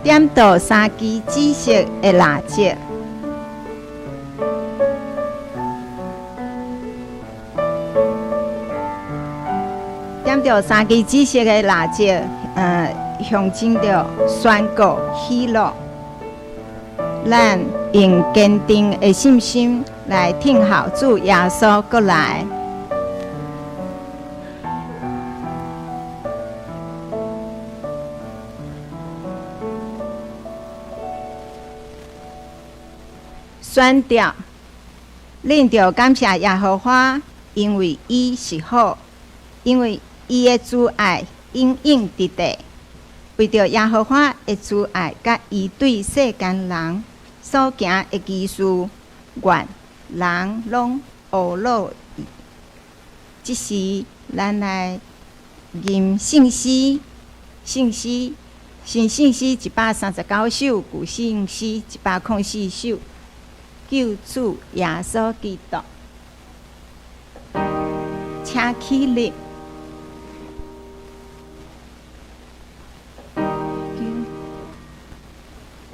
點著三支紫色的蠟燭，點著三支紫色的蠟燭，象徵著宣告喜樂。咱用堅定的信心來聽候主耶穌閣來。宣調，恁著感謝耶和華，因為伊是好，因為伊的慈愛永永佇地。為著耶和華的慈愛，佮伊對世間人所行的奇事，願人攏呵樂伊。這時，咱來吟聖詩，聖詩，新聖詩139首，舊聖詩104首。救主耶穌基督，請起立。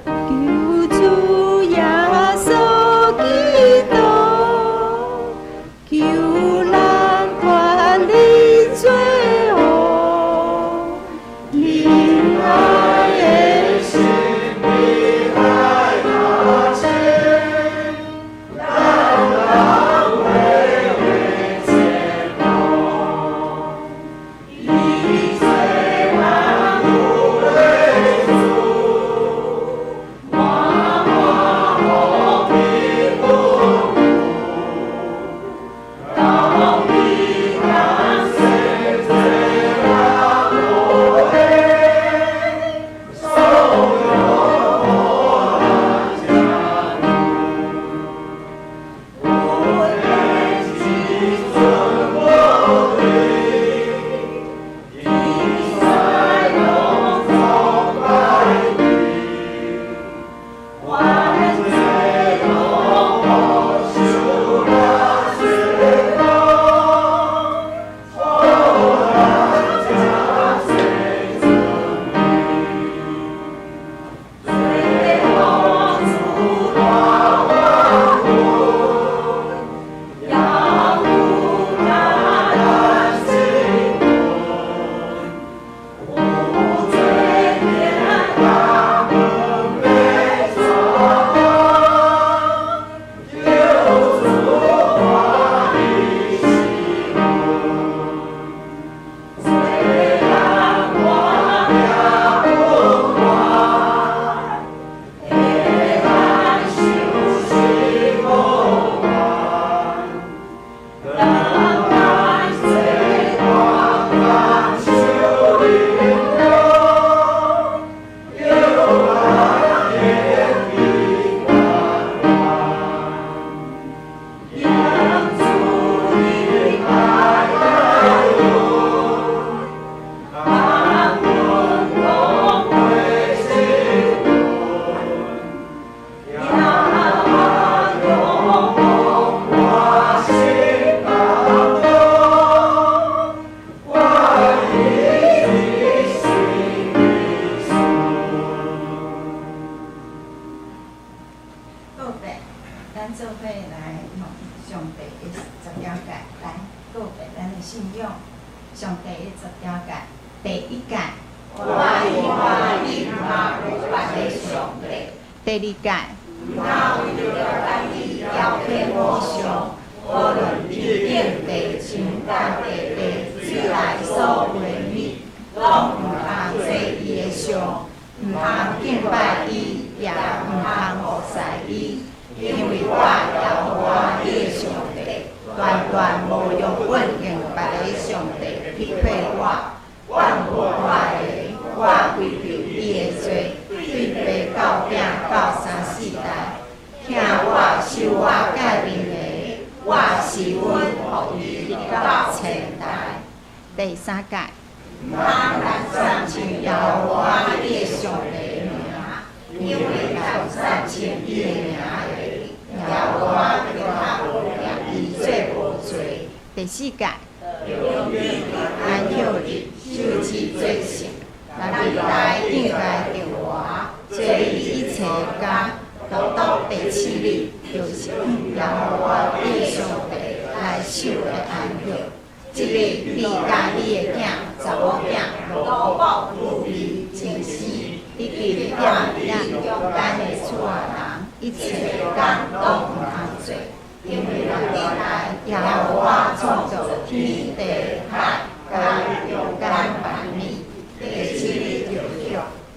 救主耶穌基督，救咱脫離罪惡，仁愛的心比海較深，咱人為的前途，伊做萬有的主，滿滿和平穩固，到彼岸世界也無限，所有予咱加有，阮的至尊寶貴，天使攏崇拜伊，萬罪攏予受了罪過，予咱這最尊貴。最後主大萬軍，也有咱神君，有罪天大門欲轉，救主歡喜阮，罪人我也不管，黑暗受死無關，等咱做光感受榮耀，永遠的平安。願主的愛來阮，讓阮講回神君，耶和華永我心感動，我一心信。告白，咱做伙來用上帝的十條誡來告白咱的信仰。上帝的十條誡，第一誡，我愛看你毋通有別个上帝。第二誡，毋通為著家己雕刻偶像，無論天頂地上佮地下水內所有的物，攏毋通做伊的像，毋通敬拜伊，也毋通服侍伊，因為我耶和華你的上帝，斷斷無容忍用別个上帝匹配我，怨恨我的，我歸咎伊的罪，對爸到囝到三四代。疼我守我誡命的，我施恩予伊直到千代。第三誡，毋通濫算稱耶和華你的上帝的名，因為濫算稱伊的名的，耶和華就較掠伊做無罪。第四誡，安息日守之做聖，利未應該著我，工，獨獨第七日，就是向耶和華你的上帝來守的安息。這日你佮你的囝、查某囝、奴僕、女兒、前生以及踮你中間的厝內人，一切工攏毋通做，因為六日內耶和華創造天地海佮中間萬物，第七日就歇，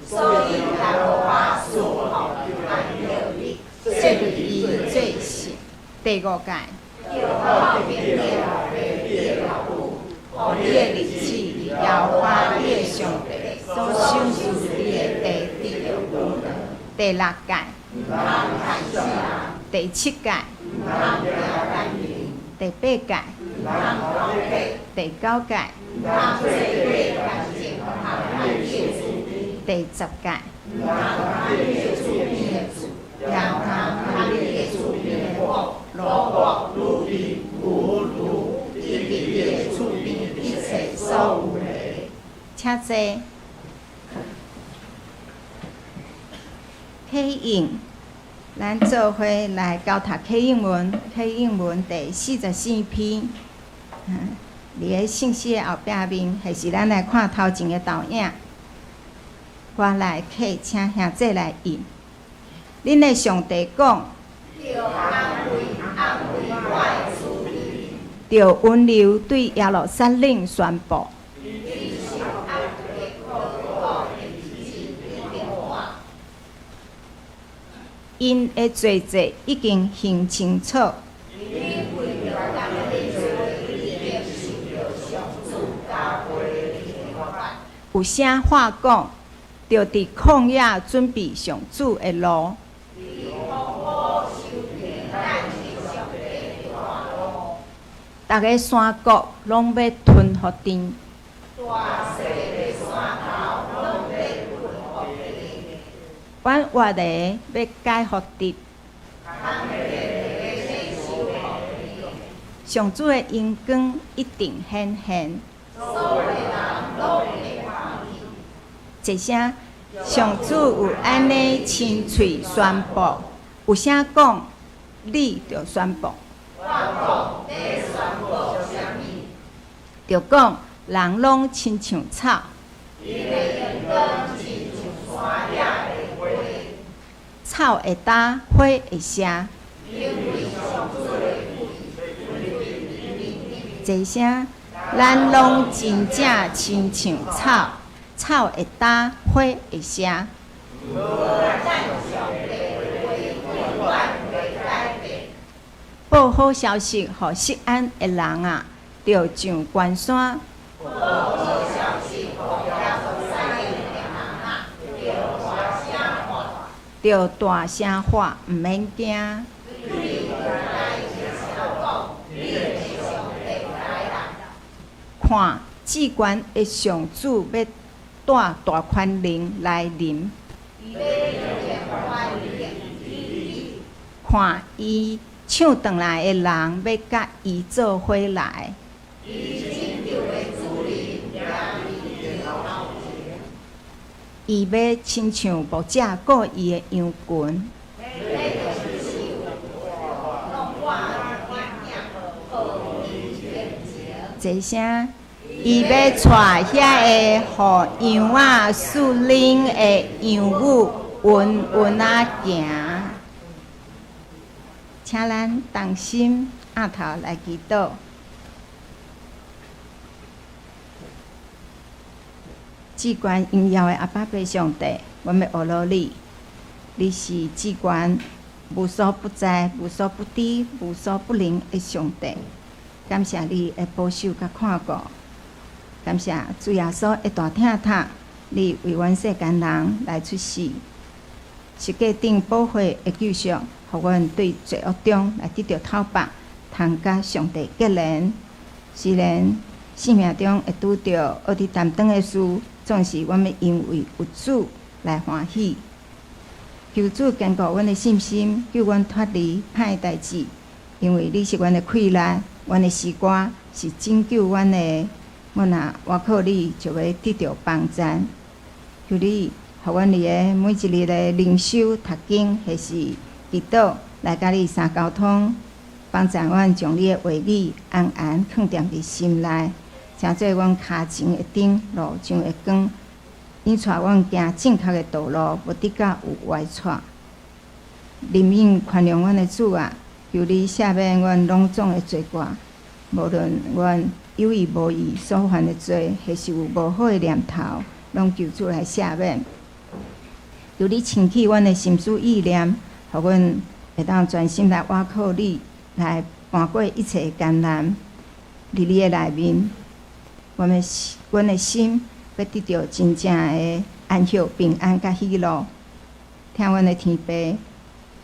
所以耶和華賜福安息日，這日伊做聖。第五誡，著好朋友爸你的老母，予你的日子耶和華你的上帝所賞賜你的地得著久長。第六誡，毋通害死人。第七誡，毋通掠姦淫。第八誡，毋通偷盜。第九誡，毋通做假見證，行你的厝邊。第十誡，毋通看你的厝邊的樹，也毋通看你的厝邊的僕、奴僕、女兒、牛、驢，以及你的厝邊一切所有的。請坐。啟應，咱做伙來交讀啟應文，啟應文第44篇。佇个信息的後壁面，還是咱來看頭前的投影。我來啟，請兄姊來印。恁的上帝講，著安慰安慰我的子民，著溫柔對耶路撒冷宣布。𪜶的罪債已經還清楚。有啥話講，著佇曠野準備上主的路。逐个山谷攏欲吞予甜。阮活的欲解予直。上主的榮光一定顯現。這聲上主有按呢親喙宣布，有啥講，你著宣布。著講人攏親像草。草會焦，花會謝。這聲咱攏真正親像草，草會焦，花會謝。報好消息予錫安的人啊，著上懸山。著大聲喊，毋免驚。看，至懸的上主欲帶大權能來臨。看，伊搶轉來的人欲佮伊做伙來。伊欲親像牧者顧伊的羊群。這聲，伊欲帶遐个予羊仔飼領的羊母穩穩仔行。請咱同心徛頭來祈禱。至懸榮耀的阿爸父上帝，阮欲學落你，你是至懸無所不在、無所不知、無所不能的上帝。感謝你的保守佮看顧，感謝主耶穌的大疼痛，你為阮世間人來出世，十架頂寶血的救贖，予阮對罪惡中來得著透放，通佮上帝結連。雖然生命中會拄著惡佇擔當的事，總是阮欲因為有主來歡喜。求主堅固阮的信心，救阮脫離歹代誌，因為你是阮的氣力，阮的詩歌是拯救阮的。阮若倚靠你，就欲得著幫贊。求你予阮佇个每一日的靈修、讀經，或是祈禱，來佮你相溝通，幫助阮將你的話語安安囥踮佇心內，成做阮跤前的燈，路上的光，引帶阮行正確的道路，無得到有歪掣。憐憫寬容阮的主啊，求你赦免阮攏總的罪過，無論阮有意無意所犯的罪，或是有無好的念頭，攏求主來赦免。求你清去阮的心思意念，予阮會當專心來倚靠你，來搬過一切的艱難。佇你的內面，阮的心欲得著真正的安息、平安佮喜樂。疼阮的天父，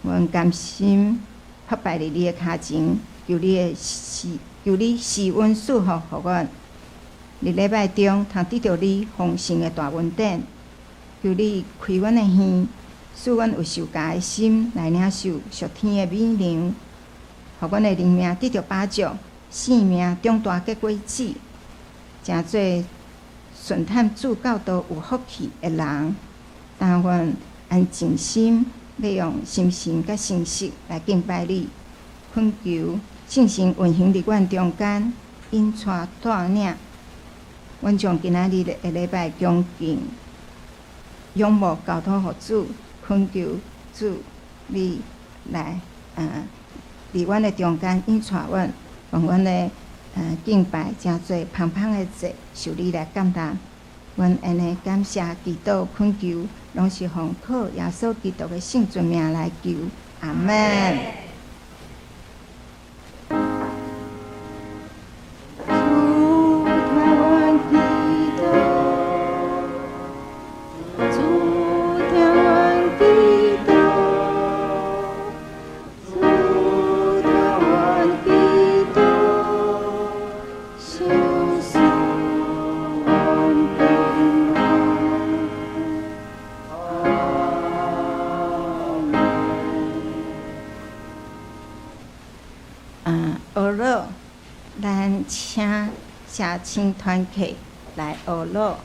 阮甘心匍匐佇你的跤前，求你施恩賜福予阮。佇禮拜中，通得著你豐盛的大恩典。求你開阮的耳，賜阮有受教的心來領受屬天的美糧，予阮的靈命得著飽足，性命長大結果子，成做順探主教導有福氣的人。當阮安靜心，欲用心神佮誠實來敬拜你，懇求聖神運行佇阮中間，引帶帶領。阮將今仔日的禮拜恭敬仰慕交託予主，懇求主你來，佇阮的中間引帶阮，讓阮的敬拜成做芳芳的祭，受你來感動。阮按呢感謝祈禱懇求，攏是奉靠耶穌基督的聖尊名來求，阿門。主聽阮祈禱，主聽阮祈禱，主聽阮祈禱，賞賜阮平安。阿門。學樂，咱請社青團契來學樂。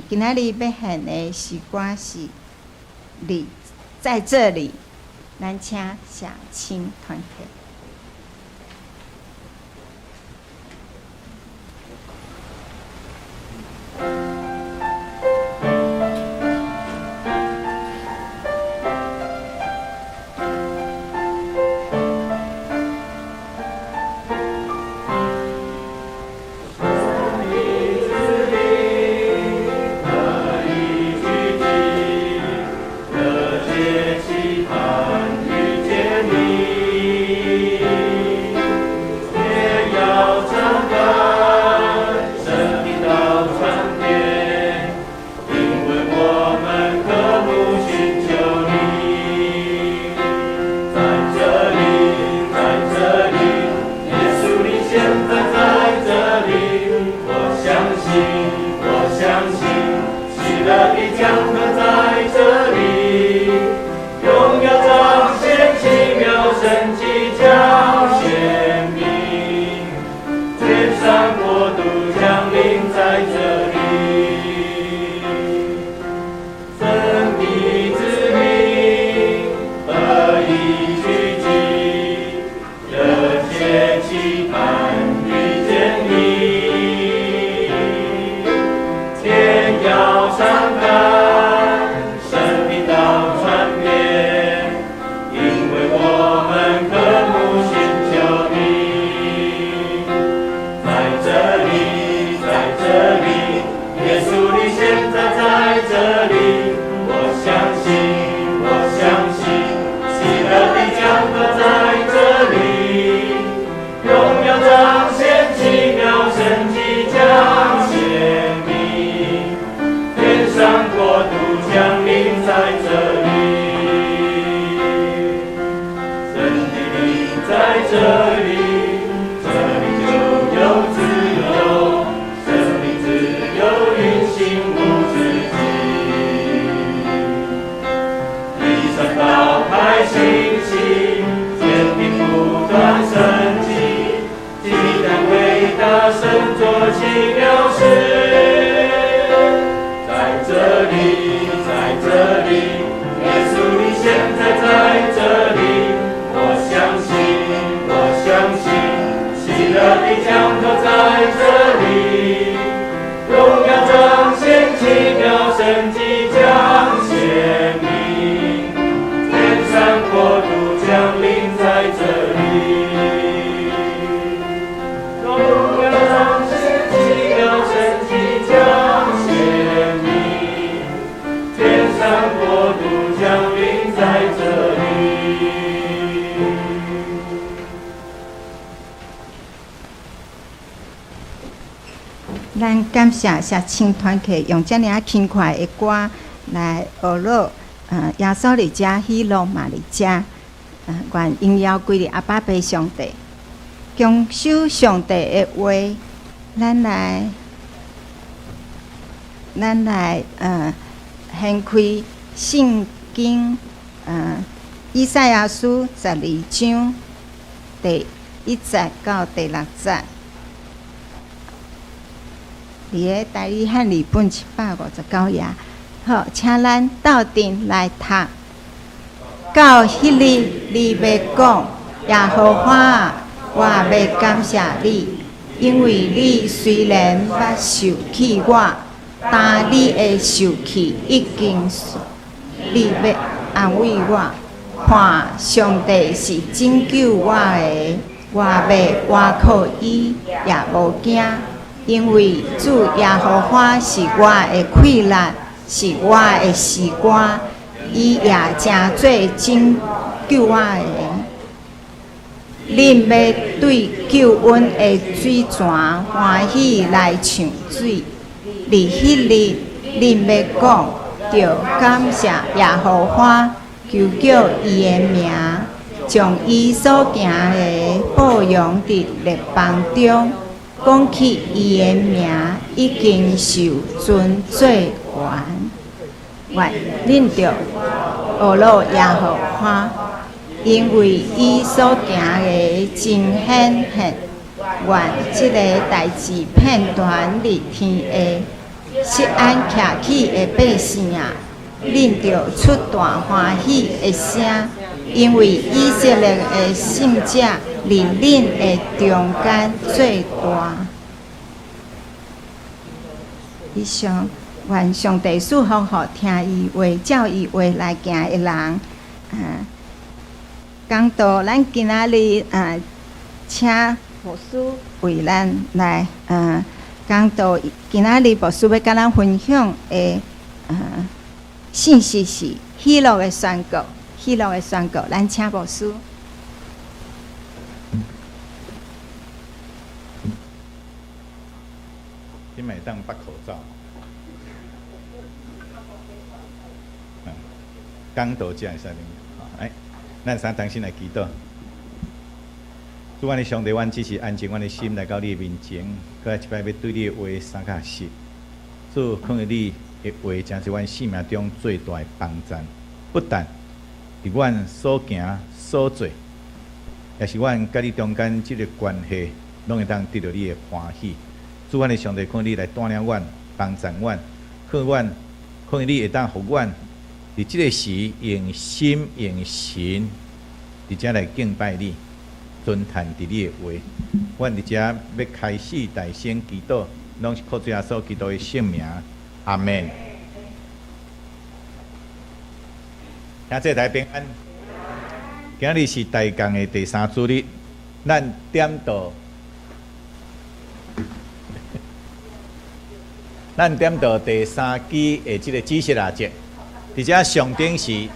今仔日欲獻的詩歌是《你在這裡》，咱請社青團契。上帝子民合一聚集，热切期盼遇見你。咱感謝謝青團契用遮爾仔輕快的歌來學樂，耶穌佇遮，喜樂嘛佇遮，願榮耀歸予阿爸父上帝，強守上帝的話，咱來掀開聖經，以賽亞書12章第1節到第6節。佇个台語漢字本759頁，好，請咱鬥陣來讀。到彼日，你欲講：耶和華啊，我欲感謝你，因為你雖然捌受氣我，但你的受氣已經煞，你欲安慰我。看，上帝是拯救我的，我欲倚靠伊，也無驚。因為主耶和華是我的氣力，是我的詩歌，伊也成做拯救我的。恁欲對救恩的水泉歡喜來唱水。佇彼日，恁欲講，著感謝耶和華，求叫伊的名，將伊所行的報揚佇列邦中。講起伊的名已經受尊做懸，願恁著學樂耶和華，因為伊所行的真顯現。願這个代誌遍傳佇天下，錫安徛起的百姓啊，恁著出大歡喜的聲，因為以色列的聖者佇恁的中間做大。以上，願上帝賜福予聽伊話、照伊話來行的人。啊，講道咱今仔日啊，請牧師為咱來啊講道。今仔日牧師欲佮咱分享的啊信息是喜樂的宣告，喜樂的宣告，咱請牧師。你會當拔口罩。講道才會使啉。來，咱三同心來祈禱。主，阮的上帝，阮只是安靜阮的心來到你的面前，閣來一擺欲對你的話相較實。主，看見你的話，誠是阮生命中最大的幫贊。不但佇阮所行所做，也是阮佮你中間這个關係，攏會當得著你的歡喜。主，阮的上帝，看你來帶領阮，幫贊阮，看阮，看你會當予阮佇這个時用心用神，佇遮來敬拜你，尊嘆佇你的話。阮佇遮欲開始大聲祈禱，攏是靠主耶穌基督的聖名，阿門。兄弟大家平安。今日是大工的第三主日，咱點到。咱點到第三支的這个紫色蠟燭，佇遮上頂是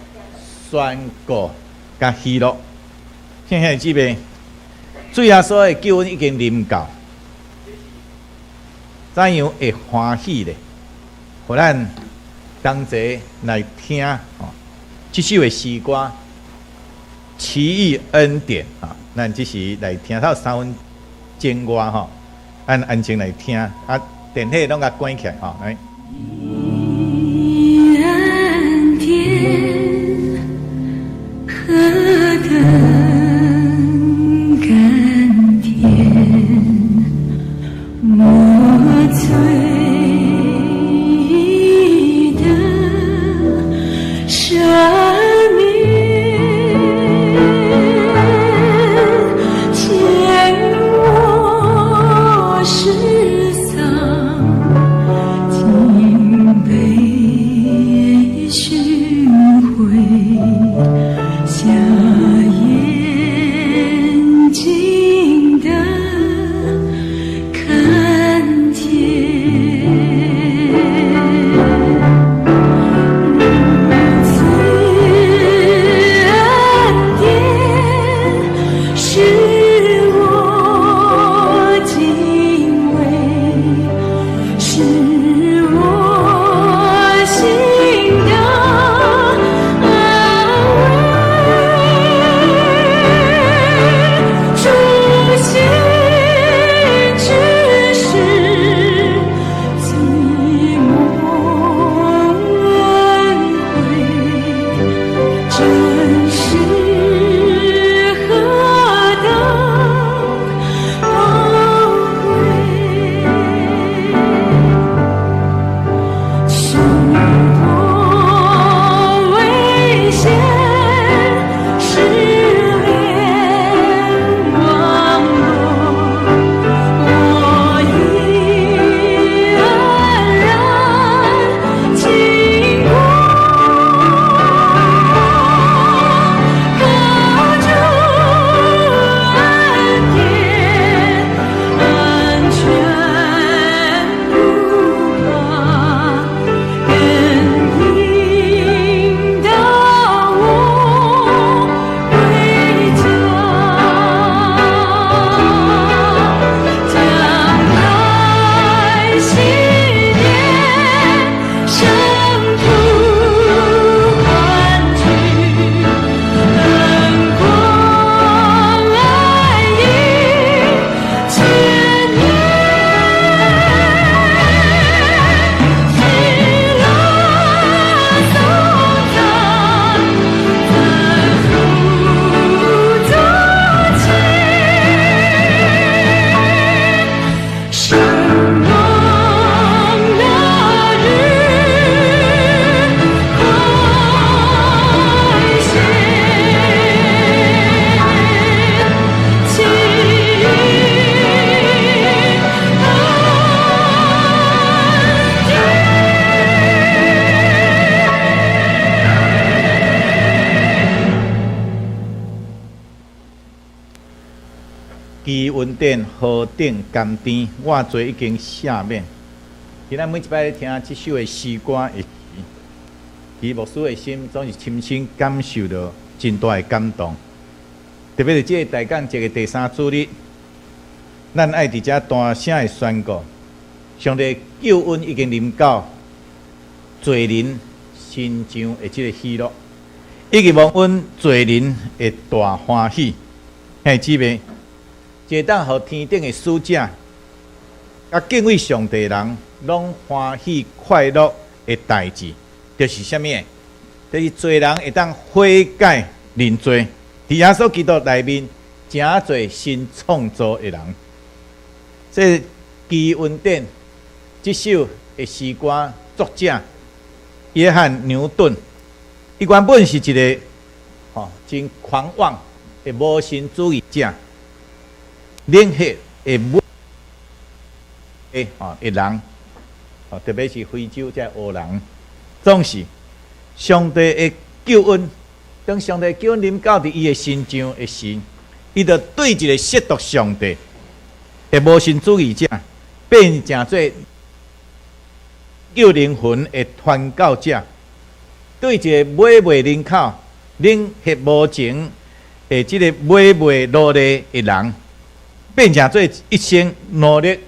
宣告佮喜樂。兄弟姊妹，主耶穌的救恩已經臨到，怎樣會歡喜咧？予咱同齊來聽吼，這首的詩歌《奇異恩典》啊，咱這時來聽到3分鐘外吼，咱安靜來聽啊。電火攏共關起來吼，來。恩典何等甘甜，我罪已得赦免，見我失喪。基恩典何等甘甜，我罪已經赦免。今仔每一擺聽這首的詩歌的時，其牧師的心總是深深感受到真大的感動。特別是這个大感節的第三主日，咱愛佇遮大聲的宣告：上帝救恩已經臨到罪人身上的這个喜樂，以及蒙阮罪人的大歡喜。兄弟姊妹，這當予天頂的使者，佮敬畏上帝的人，攏歡喜快樂的代誌，就是啥物？就是罪人會當悔改認罪，佇耶穌基督內面，成做新創造的人。這基恩典這首的詩歌作者約翰牛頓，伊原本是一个真狂妄的無神主義者，冷血的的人，特別是非洲這黑人，總是上帝的救恩，當上帝救恩臨到佇伊的身上的時，伊就對一个褻瀆上帝的無神主義者，變成做救靈魂的傳教者，對一个買賣人口、冷血無情的這个買賣奴隸的人，變成做一生努力，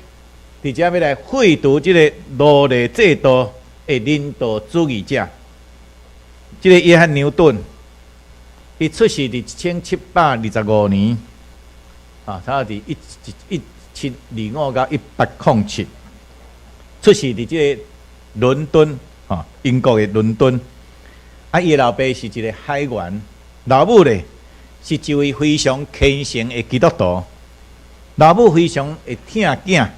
佇遮欲來廢除這个奴隸制度的人道主義者。這个約翰牛頓，伊出世佇1725年，差不多佇1725到1807，出世佇這个倫敦，英國的倫敦。伊的老爸是一个海員，老母咧是一位非常虔誠的基督徒，老母非常會疼囝，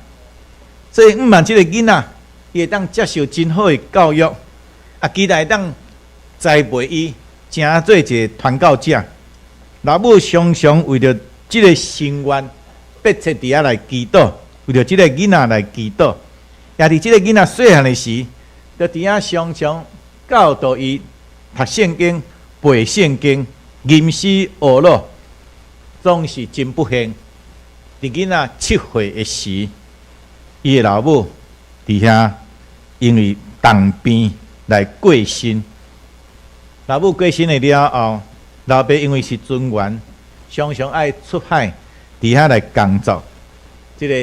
所以毋但這个囡仔，伊會當接受真好的教育，期待會當栽培伊成做一个傳教者。老母常常為著這个心願，迫切佇遐來祈禱，為著這个囡仔來祈禱。也佇這个囡仔細漢的時，就佇遐常常教導伊讀聖經、背聖經、吟詩學魯，總是真不幸。佇囡仔7歲的時，伊的老母佇遐因為重病來過身。老母過身了後，老爸因為是船員，常常愛出海，佇遐來工作。這个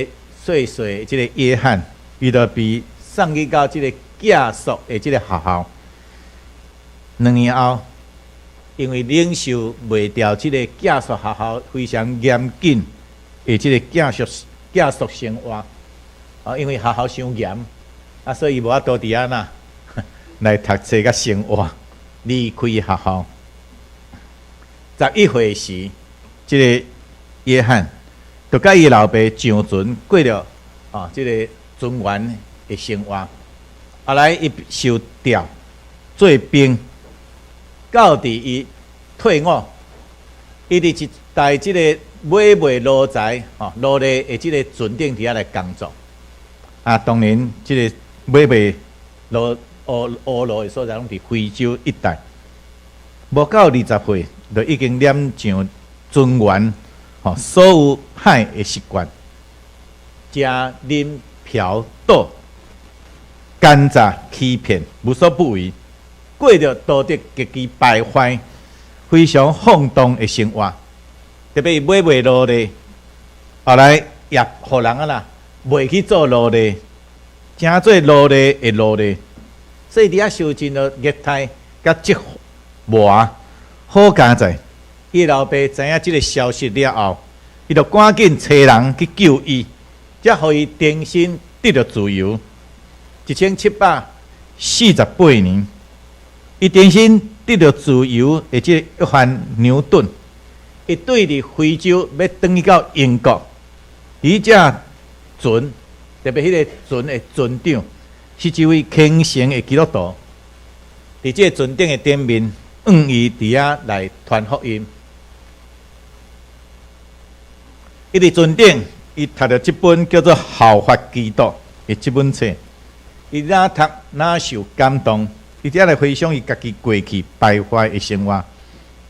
細細這个約翰，伊就被送去到這个寄宿的這个學校。2年後，因為忍受袂牢這个寄宿學校非常嚴謹的這个寄宿生活，因為學校傷嚴，所以伊無法度佇遐呐來讀冊佮生活，離開學校。11歲時，這个約翰就佮伊老爸上船過著這个船員的生活。後來伊受調做兵，到佇伊退伍，伊佇一台這个買賣奴才奴隸的這个船頂佇遐來工作。當然這个買賣奴奴的所在攏佇非洲一帶。無夠20歲，就已經染上船員所有歹的習慣，食啉嫖賭，奸詐欺騙，無所不為，過著道德極其敗壞、非常放蕩的生活。特別伊買賣奴隸，後來也予人啊啦賣去做奴隸，成做奴隸的奴隸，所以佇遐受盡了虐待佮折磨。好佳哉，伊老爸知影這个消息了後，伊就趕緊揣人去救伊，才予伊重新得著自由。1748年，伊重新得著自由的這个約翰牛頓，伊對佇非洲欲轉去到英國，佇這船，特別彼个船的船長，是一位虔誠的基督徒，佇這个船頂的頂面，向伊佇遐來傳福音。伊佇船頂，伊讀著這本叫做《效法基督》的這本冊，伊若讀若受感動，伊才來回想伊家己過去敗壞的生活。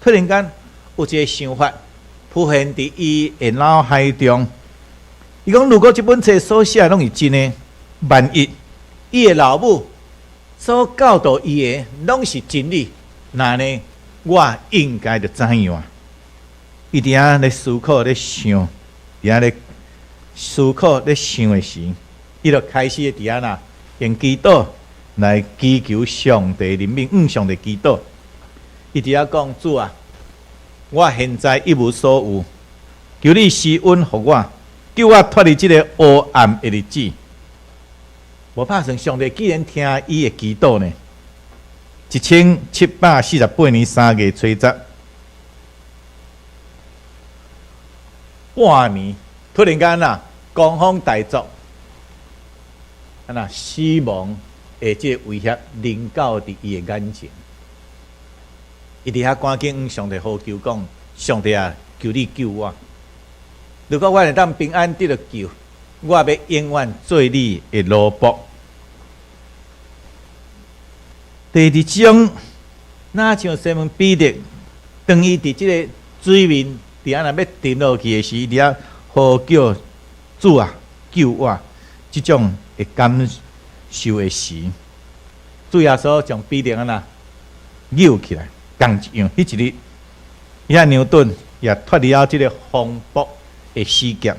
突然間有一个想法，浮現佇伊的腦海中。伊講，如果這本冊所寫攏是真的，萬一伊的老母所教導伊的攏是真理，那呢，我應該就知影。伊佇遐咧思考咧想，佇遐咧思考咧想的時，伊就開始佇遐啦，用祈禱來祈求上帝憐憫，向上帝祈禱。伊佇遐講：主啊，我現在一無所有，求你施恩予我，救我脫離這个黑暗的日子。無拍算，上帝竟然聽伊的祈禱呢？1748年3月初十，半暝突然間啊，狂風大作，啊那死亡的這个威脅臨到佇伊的眼前。伊佇遐趕緊向上帝呼求講：上帝啊，求你救我！如果我會當平安得著救，我欲永遠做你的奴僕。第二章，若像西門彼得，當伊佇這个水面佇遐若欲沉落去的時，佇遐呼叫主啊，救我！這種的感受的時，主耶穌將彼得按怎搝起來，仝一樣，彼一日，約翰牛頓也脫離了這个風暴的死劫。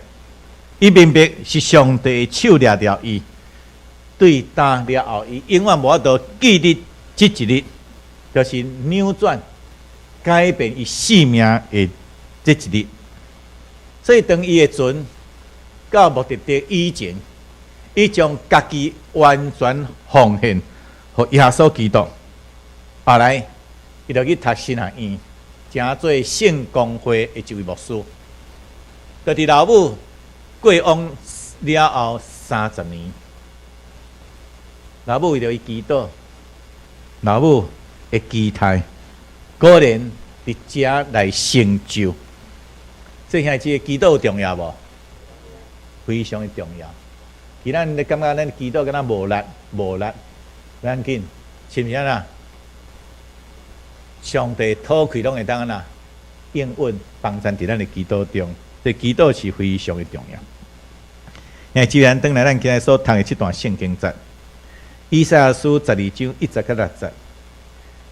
伊明白是上帝的手掠著伊，對今了後，伊永遠無法度記得這一日，就是扭轉、改變伊性命的這一日。所以，當伊的船到目的地以前，伊將家己完全奉獻予耶穌基督。後來，伊就去讀神學院，成做聖公會的一位牧師。就佇老母過往了後30年，老母為著伊祈禱，老母的期待果然佇遮來成就。這兄弟祈禱有重要無？非常的重要。其咱咧感覺咱祈禱敢若無力，無力，無要緊，是毋是啊？上帝討氣攏會當按怎應允幫贊佇咱的祈禱中，這祈禱是非常的重要。因為既然轉來咱今日所讀的這段聖經節，以賽亞書12章1節到6節，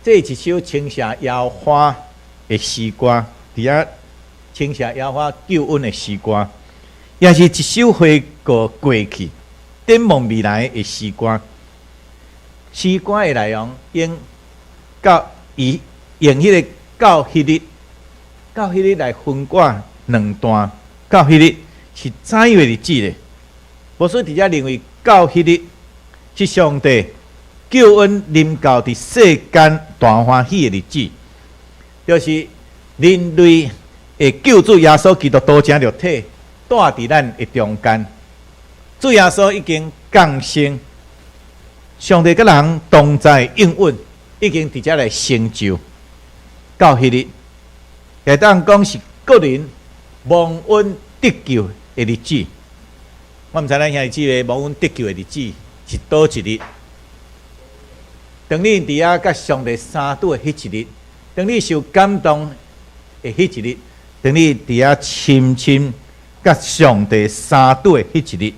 這是一首稱謝耶和華的詩歌，佇遐稱謝耶和華救恩的詩歌，也是一首回顧過去、展望未來的詩歌。詩歌的內容用到伊用彼个到彼日，到彼日來分割兩段，到彼日是怎樣的日子咧？牧師佇遮認為，到彼日是上帝救恩臨到佇世間大歡喜的日子，就是人類的救主耶穌基督道成肉體，蹛佇咱的中間。主耶穌已經降生，上帝佮人同在應允已經佇遮來成就。到彼日，會當講是個人蒙恩得救的日子。我毋知咱兄弟姊妹蒙恩得救的日子是佗一日？當你佇遐佮上帝相拄的彼一日，當你受感動的彼一日，當你佇遐深深佮上帝相拄的彼一日，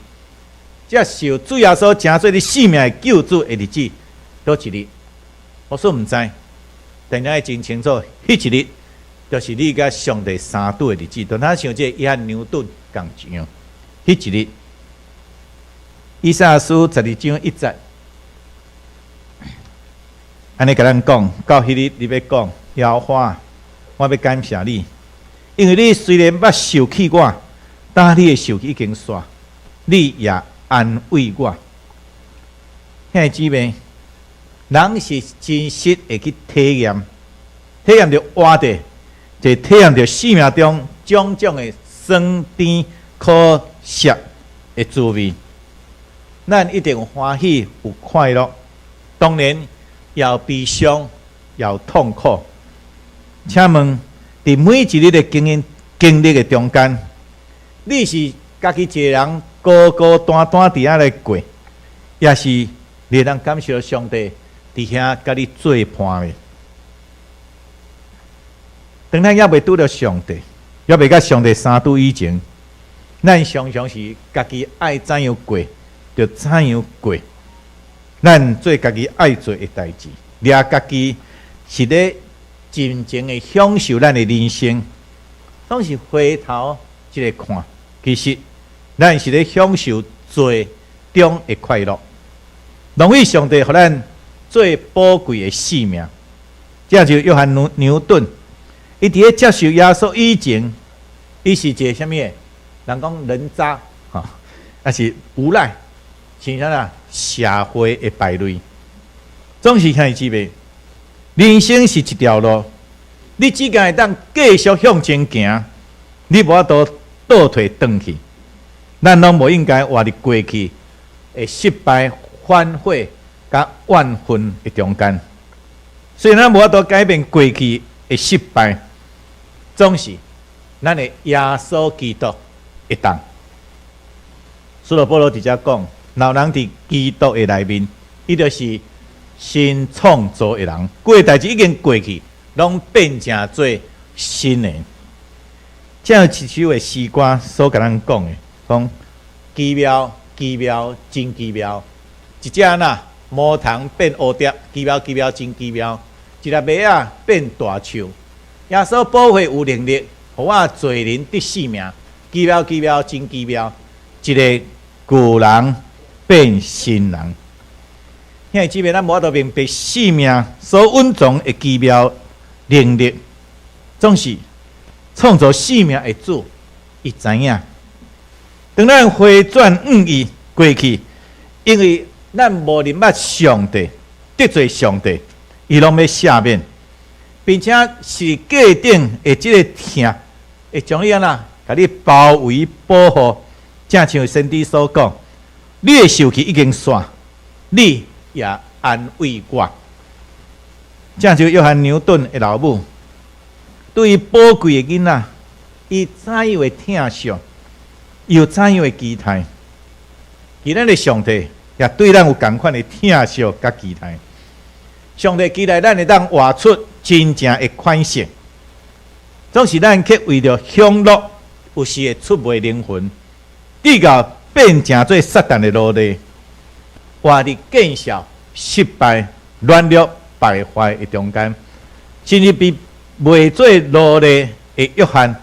接受主耶穌成做你性命的救主的日子，佗一日？我說毋知，但你真清楚，彼一日就是你佮上帝相拄的日子。就若像這約翰牛頓仝一樣，彼一日，以賽亞書12章1節，按呢共咱講，到彼日你欲講，耶和華，我欲感謝你，因為你雖然捌受氣我，但你的受氣已經煞，你也安慰我。兄弟姊妹，人是真實會去體驗，體驗著活著，就體驗著生命中種種的酸甜苦澀的滋味。咱一定有歡喜，有快樂，當然也有悲傷，也有痛苦。請問，佇每一日的經驗經歷的中間，你是家己一個人孤孤單單佇遐來過，抑是你會當感受到上帝佇遐佮你做伴的？當咱猶未拄著上帝，猶未佮上帝相拄以前，咱常常是家己愛怎樣過，就怎樣過。咱做家己愛做的代誌，掠家己是咧盡情的享受咱的人生，總是回頭一个看，其實咱是咧享受罪中的快樂，浪費上帝予咱最寶貴的生命。這就約翰牛頓，伊佇咧接受耶穌以前，伊是一个啥物的？人講人渣，吼，抑是無賴，是啥啦？社會的敗類，總是兄弟姊妹，人生是一條路，你只敢會當繼續向前行，你無法度倒退轉去。咱攏無應該活佇過去的失敗、反悔、佮怨恨的中間。雖然咱無法度改變過去的失敗，總是咱的耶穌基督會當。使徒保羅佇遮講，若有人佇基督的內面，伊就是新創造的人，舊的代誌已經過去，攏變成做新的。這有一首的詩歌所共咱講的，講奇妙，奇妙，真奇妙。一隻哪魔蟲變蝴蝶，奇妙，奇妙，真奇妙。一粒麥仔變大樹，耶穌寶血有能力，予我罪人得性命。奇妙，奇妙，真奇妙。一个舊人變新人。兄弟姊妹，咱無法度明白生命所蘊藏的奇妙能力，總是創造生命的主，伊知影。當咱回轉向伊過去，因為咱無認捌上帝，得罪上帝，伊攏欲赦免，並且是架頂的這個疼，會將你按怎，共你包圍保護，正像先知所講，你的受氣已經散，你也安慰我。正像約翰牛頓的老母，對於寶貴的囡仔，伊怎樣會疼惜，又怎樣會期待？其咱的上帝也對咱有仝款的疼惜佮期待。上帝期待咱會當活出真正的款式，總是咱去為著享樂，有時會出賣靈魂，直到變成做撒旦的奴隸，活佇見笑、失敗、軟弱、敗壞的中間，甚至被賣做奴隸的約翰，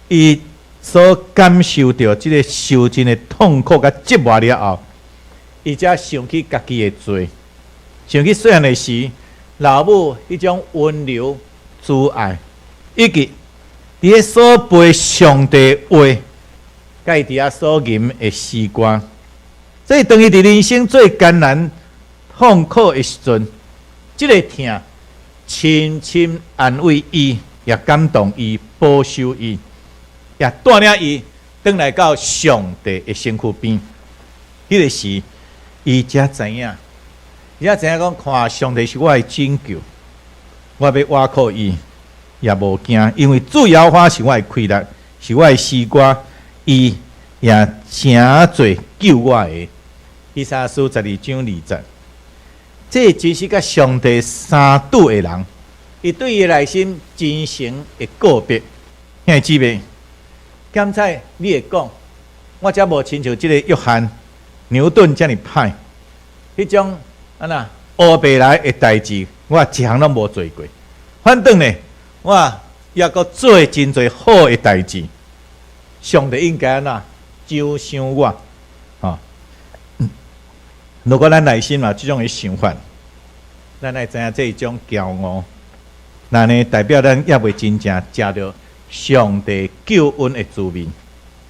伊所感受著這个受盡的痛苦佮折磨了後，伊才想起家己的罪，想起細漢的時，老母彼種溫柔慈愛，以及佇咧所背上帝話，佮伊佇遐所吟的詩歌，所以當伊佇人生最艱難痛苦的時陣，這个疼深深安慰伊，也感動伊，保守伊，也帶領伊轉來到上帝的身軀邊。彼個時，伊才知影，伊才知影講，看上帝是我的拯救，我欲倚靠伊，也無驚，因為主耶和華是我的氣力，是我的詩歌，伊也成做救我的。以賽亞書12章2節，這真是佮上帝相拄的人，伊對伊內心真誠的告白。兄弟姊妹，敢猜你會講，我才無親像這个約翰牛頓遮爾歹，彼種按怎烏白來的代誌，我一項攏無做過。反轉呢，我猶閣做真濟好的代誌，上帝應該按怎獎賞我？吼！如果咱內心有這種的想法，咱愛知影這一種驕傲，那呢代表咱猶未真正食著上帝救恩的滋味，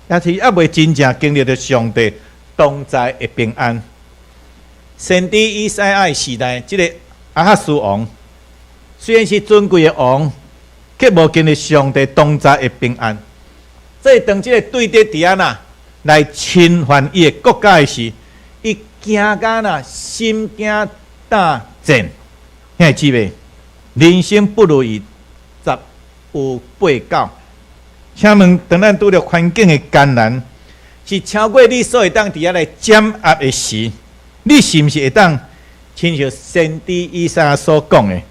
也是猶未真正經歷著上帝同在的平安。先知以賽亞時代，這个亞哈斯王雖然是尊貴的王，卻無經歷上帝同在的平安。所以當這个對敵佇遐呐來侵犯伊的國家的時，伊驚甲呐心驚膽戰。兄弟姊妹，人生不如意十有八九。請問，當咱拄著環境的艱難，是超過你所會當佇遐來減壓的時，你是毋是會當親像先知以賽亞所講的，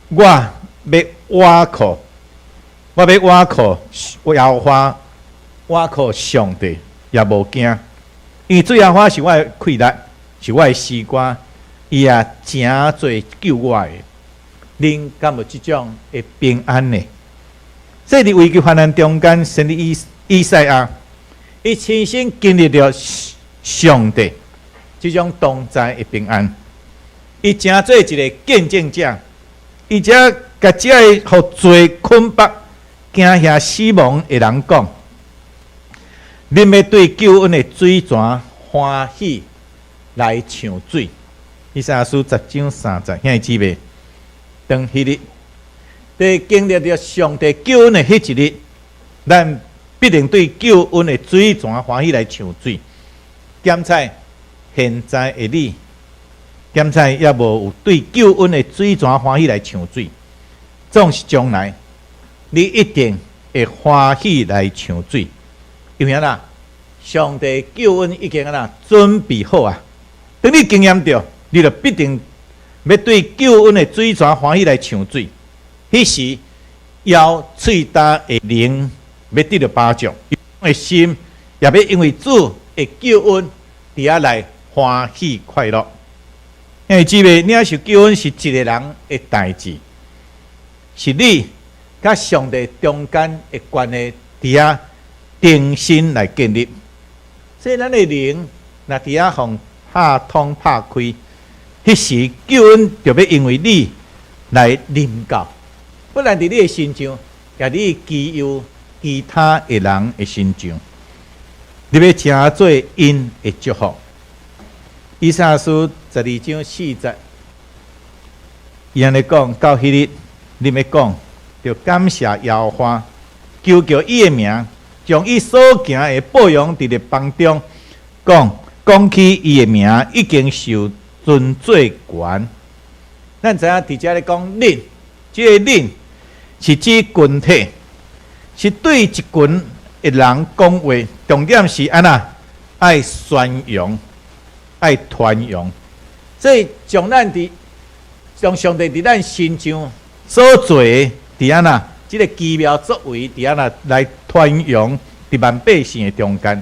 我欲倚靠我欲倚靠耶和華，倚靠上帝，也無驚，因為主耶和華是我的氣力，是我的詩歌，伊也成做救我的。恁敢有這種的平安呢？所以佇危急患難中間，先知以賽亞，伊親身經歷著上帝這種同在的平安，伊成做一个見證者，伊才共這个予罪捆縛、驚嚇死亡的人講：恁欲對救恩的水泉歡喜來搶水。以賽亞書10章3節，兄弟姊妹，當彼日，佇經歷著上帝救恩的彼一日，咱必定對救恩的水泉歡喜來搶水。檢採現在的你，檢採猶無有對救恩的水泉歡喜來搶水，總是將來，你一定會歡喜來搶水。因為按怎？上帝救恩已經按怎準備好啊！當你經驗著，你就必定欲對救恩的水泉歡喜來搶水。彼時，枵喙焦的靈欲得著飽足，的心也欲因為主的救恩，佇遐來歡喜快樂。兄弟姊妹，領受救恩是一个人的代誌，是你佮上帝中間的關係佇遐重新來建立。所以，咱的靈若佇遐予拍通拍開，彼時救恩就欲因為你來臨到，不但佇你的身上，也佇其有其他的人的身上，你欲成做𪜶的祝福。以賽亞書12章4節，伊按呢講，到彼日，恁欲講，著感謝耶和華，求告伊的名，將伊所行的報揚佇列邦中，講講起伊的名已經受尊做懸。咱知影佇遮咧講恁，這个恁是指群體，是對一群的人講話，重點是按怎愛宣揚、愛傳揚。所以將咱佇將上帝佇咱身上所做的，佇按怎這个奇妙作為，佇按怎來傳揚佇萬百姓的中間，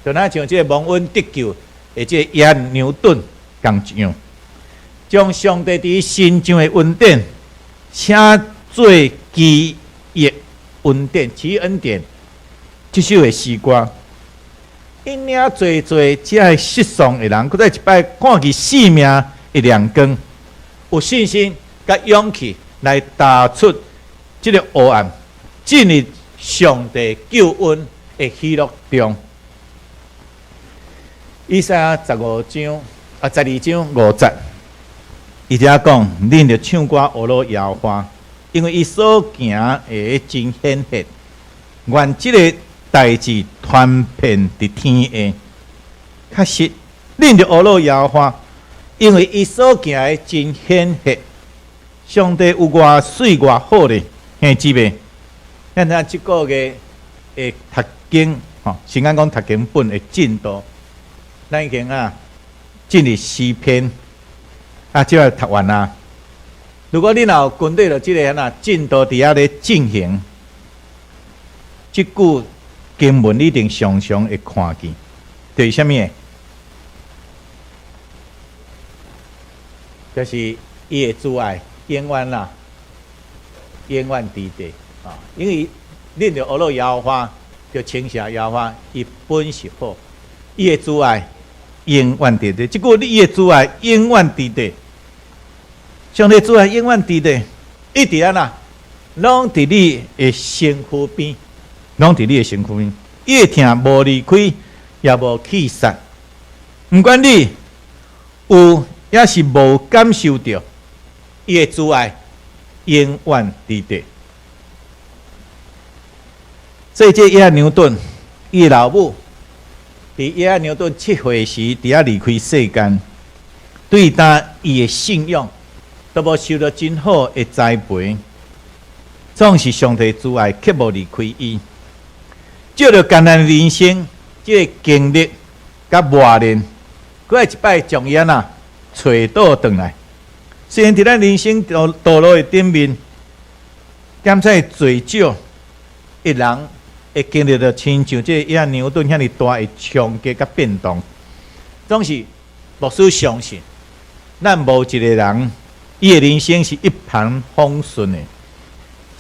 就若像這个蒙恩得救的這个約翰牛頓仝一樣，將上帝佇伊身上的恩典，稱做奇異恩典、奇異恩典，這首的詩歌，𪜶領濟濟這个失喪的人，閣再一擺看見生命的亮光，有信心佮勇氣來踏出這个黑暗，進入上帝救恩的喜樂中。以賽亞15章啊，12章5節，伊遮講，恁著唱歌呵咾耶和華，因為伊所行的真顯赫，願這个代誌傳遍佇天下。確實，恁著呵咾耶和華，因為伊所行的真顯赫。上帝有偌媠偌好咧，兄姊妹，咱睇這個月的讀經，吼，先講講讀經本的進度，咱已經啊進入詩篇，啊，這擺讀完啊。如果你若有跟對著這个按怎進度佇遐咧進行，這句經文你一定常常會看見，就是啥物？就是伊的慈愛永遠啦，永遠佇地啊！因為恁著呵咾耶和華，著稱謝耶和華，伊本是好，伊的慈愛永遠佇地。這句伊的慈愛永遠佇地，上帝慈愛永遠佇地，一直按怎，攏佇你的身軀邊，攏佇你的身軀邊，伊的疼無離開，也無去散。毋管你有抑是無感受著，伊的慈愛永遠佇地。所以，這約翰牛頓，伊的老母，佇約翰牛頓7歲時，佇遐離開世間，對當伊的信仰都無受著真好的栽培，總是上帝慈愛卻無離開伊。借著艱難的人生，這个經歷佮磨練，閣來一擺將伊按怎揣倒轉來。雖然佇咱人生道路的頂面，檢採濟少一人會經歷著親像這個約翰牛頓遐爾大的衝擊佮變動。總是牧師相信，咱無一個人，伊的人生是一帆風順的，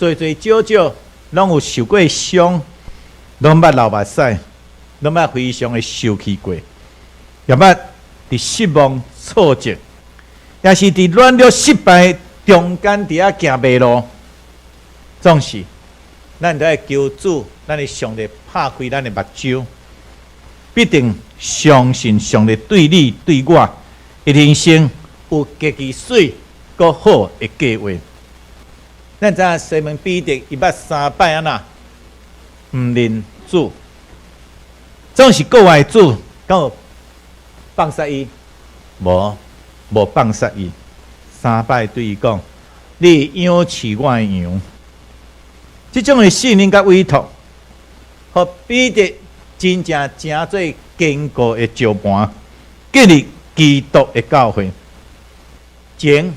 濟濟少少攏有受過傷，攏捌流目屎，攏捌非常的受氣過，也捌佇失望挫折，也是佇軟弱失敗中間佇遐行迷路，總是咱都愛求主，咱的上帝拍開咱的目睭，必定相信上帝對你對我的人生有極其媠閣好的計劃。咱知影西門彼得伊捌三擺按怎毋認主，總是國外主，敢有放殺伊？無，無放殺伊。三擺對伊講：你養飼我的羊。這種的信任佮委託，予彼得真正成做堅固的石盤，建立基督的教會。前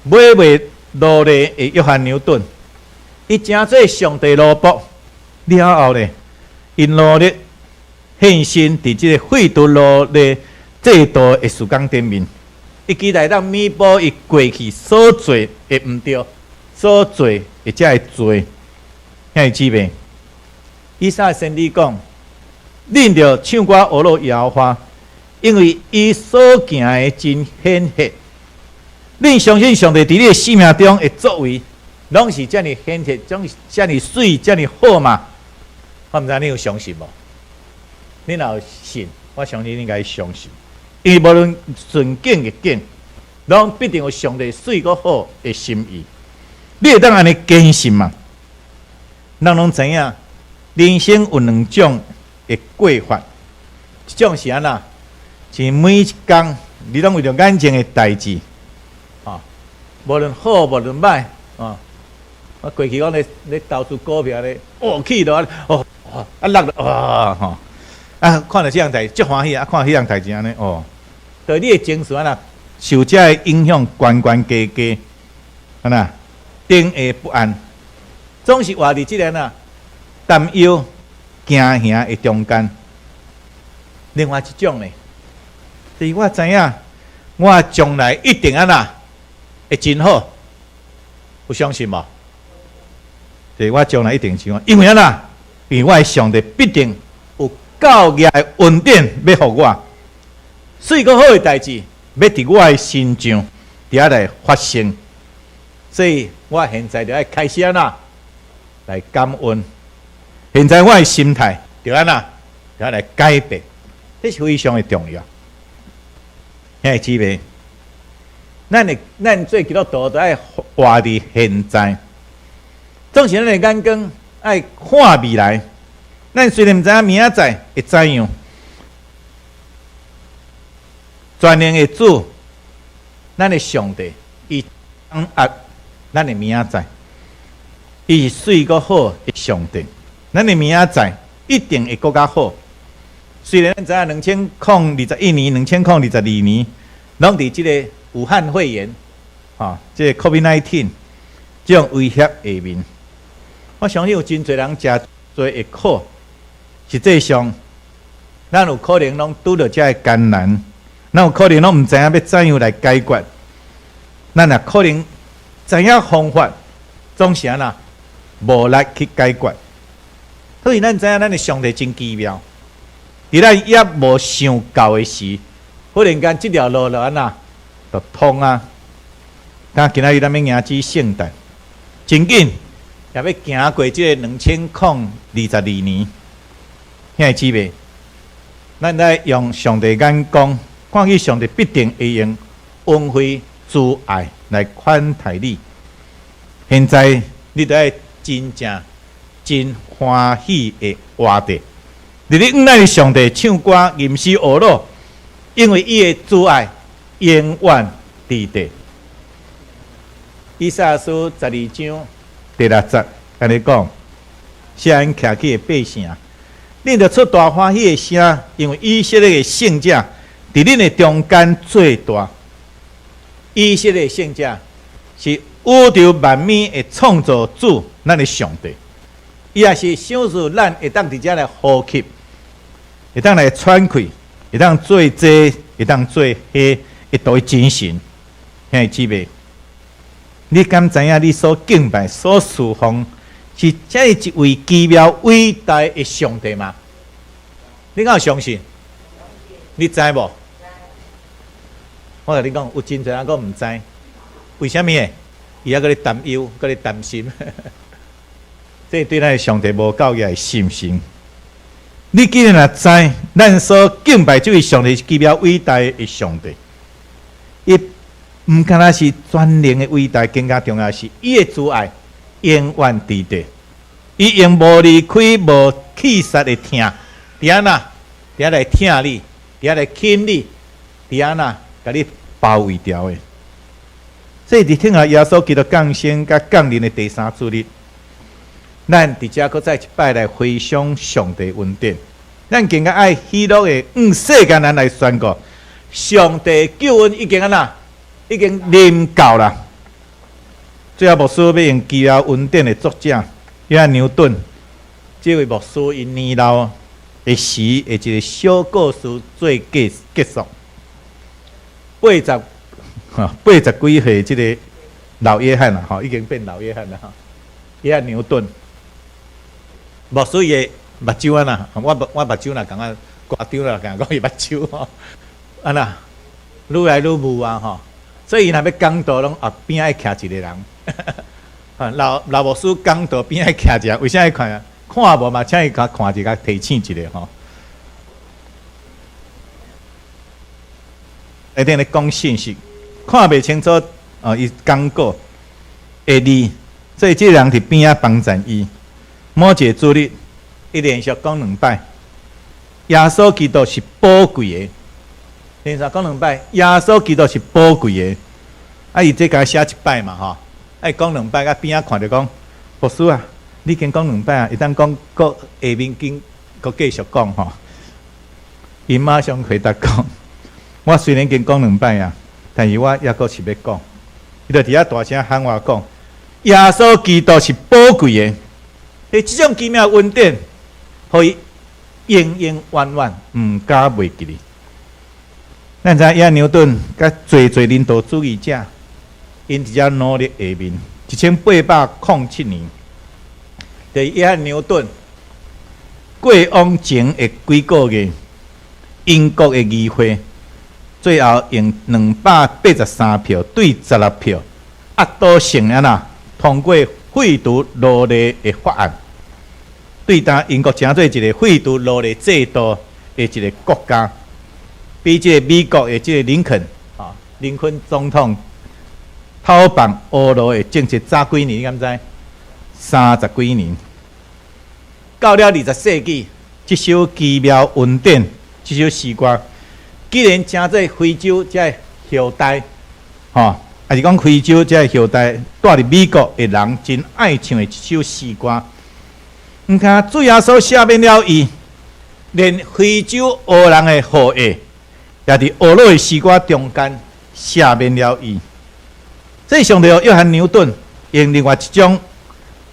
買賣奴隸的約翰牛頓，伊成做上帝奴僕了後咧，𪜶努力獻身佇這個廢除奴隸制度的事工頂面，伊期待當彌補伊過去所做的毋對，所做的這个罪。兄弟姊妹，以賽亞先知講，恁著唱歌呵咾耶和華，因為伊所行的真顯赫。恁相信上帝佇你的生命中的作為，攏是遮爾顯赫，總是遮爾媠，遮爾好嗎？我毋知你有相信無？你若有信，我相信你應該相信，因為無論順境逆境，攏必定有上帝媠閣好的心意。你會當按呢堅信嗎？咱攏知影，人生有兩種的過法，一種是按怎？是每一工你攏為著眼前的代誌，啊，無論好無論歹，啊，我過去講咧咧投資股票咧，哦起落哦，啊落哇吼，啊看著這項代誌足歡喜，啊看彼項代誌按呢哦，對你的情緒按怎受這个影響，懸懸低低，按怎頂下不安。總是活佇這个呐擔憂、驚嚇的中間。另外一種呢，就是我知影，我將來一定按怎會真好，有相信無？就是我將來一定真好，因為按怎？因為我的上帝必定有夠額的恩典欲予我，媠閣好的代誌，欲佇我的身上佇遐來發生，所以我現在就愛開始按怎？來感恩。現在我的心態就按怎，就愛來改變，這是非常的重要。兄弟姊妹，咱做基督徒都愛活佇現在，總是咱的眼光愛看未來。咱雖然毋知影明仔載會怎樣，全能的主，咱的上帝，伊掌握咱的明仔載。伊是媠閣好的上帝，咱的明仔載一定會閣較好。雖然咱知影2021年、2022年，攏佇這个武漢肺炎，吼，這个 COVID-19 這種威脅下面，我相信有真濟人誠濟的苦，實際上，咱有可能攏拄著這个艱難，咱有可能攏毋知影欲怎樣來解決，咱也可能知影方法，總是按怎無力去解決。所以咱知影咱的上帝真奇妙，佇咱猶無想到的時，忽然間這條路就按怎就通啊！今仔日咱欲迎接聖誕，真緊也欲行過這個2022年，兄弟姊妹，咱來用上帝眼光看見上帝必定會用恩惠慈愛來款待你。現在你著愛真正真歡喜的活著，日日向咱的上帝唱歌、吟詩呵咾，因為伊的慈愛永遠佇地。以賽亞書12章第6節按呢講：錫安徛起的百姓，恁著出大歡喜的聲，因為以色列的聖者佇恁的中間做大。以色列聖者是宇宙萬物的創造主，咱的上帝。伊也是賞賜咱會當佇遮來呼吸，會當來喘氣，會當做這，會當做彼，會獨一真神。兄弟姊妹，你敢知影你所敬拜、所侍奉是這一位奇妙偉大的上帝嗎？你敢有相信？你知無？我共你講，有真濟人閣毋知，為啥物呢？伊猶閣咧擔憂，閣咧擔心。這對咱的上帝無夠額的信心。你既然若知，咱所敬拜這位上帝是奇妙偉大的上帝，伊毋干焦是全能的偉大，更加重要是伊的慈愛永遠佇地，伊用無離開、無氣殺的疼，佇按怎？佇遐來疼你，佇遐來牽你，佇按怎？共你包圍牢的。所以佇聽下耶穌基督降生佮降臨的第三主日，咱佇遮閣再一擺來回想上帝恩典，咱更加愛喜樂的向世間人來宣告，上帝救恩已經按怎？已經臨到啦。最後牧師欲用奇妙恩典的作者約翰牛頓，這位牧師𪜶年老的時的一個小故事做結束。80幾歲這个老約翰啦，吼，已經變老約翰啦，吼。約翰牛頓，牧師伊的目睭按怎，我目睭若共款誇張啦，共講伊目睭吼，按怎，愈來愈霧啊，吼。所以伊若欲講道，攏後邊愛徛一个人。老老牧師講道邊愛徛一个，為啥愛看啊？看無嘛，請伊共看一下，提醒一下吼。內頂咧講信息，看袂清楚哦，伊講稿的字，所以這个人佇邊仔幫贊伊。某一个主日，伊連續講兩擺，耶穌基督是寶貴的。連續講兩擺，耶穌基督是寶貴的。啊，伊這共寫一擺嘛，吼，啊，伊講兩擺，佮邊仔看著講，牧師啊，你已經講兩擺啊，會當講閣下面緊閣繼續講吼。伊馬上回答講。我雖然已經講兩擺啊，但是我猶閣是欲講。伊就佇遐大聲喊話講：耶穌基督是寶貴的，欸，這種奇妙恩典，予伊永永遠遠毋敢袂記哩。咱知影約牛頓佮濟濟人道主義者，𪜶佇遮努力下面，1807年，佇約翰牛頓過往前的幾個月，英國的議會。最後用283票對16票，壓倒性按怎通過廢除奴隸的法案，對當英國成做一個廢除奴隸制度的一个國家，比這个美國的這个林肯啊，林肯總統討放烏奴的政策早幾年，你敢知？30幾年。到了20世紀，這首奇妙恩典，這首詩歌，既然成做非洲這个後代，吼，抑是講非洲這个後代蹛佇美國的人真愛唱的一首詩歌。毋但主耶穌赦免了伊，連非洲黑人的後裔，也佇黑奴的詩歌中間赦免了伊。這上帝約翰牛頓用另外一種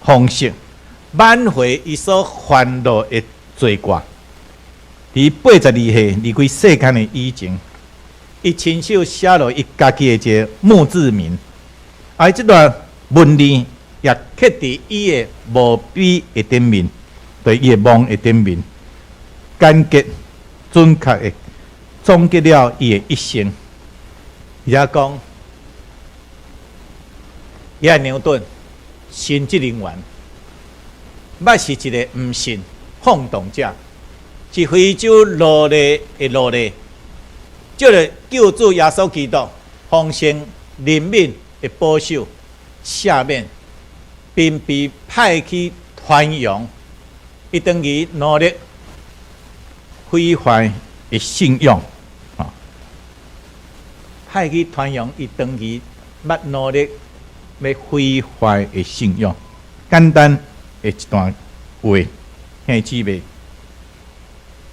方式挽回伊所犯落的罪過。佇82歲離開世間的以前，伊親手寫落伊家己的一个墓誌銘，而這段文字也刻佇伊的墓碑的頂面，對伊的墓的頂面，簡潔準確的總結了伊的一生。伊遐講，約翰牛頓神職人員，捌是一个毋信放蕩者。是非洲奴隸的奴隸，藉著救主耶穌基督豐盛憐憫的保守赦免，並被派去傳揚，伊當伊努力毀壞的信仰，啊，派去傳揚伊當伊捌努力欲毀壞的信仰，簡單的一段話，兄弟姊妹。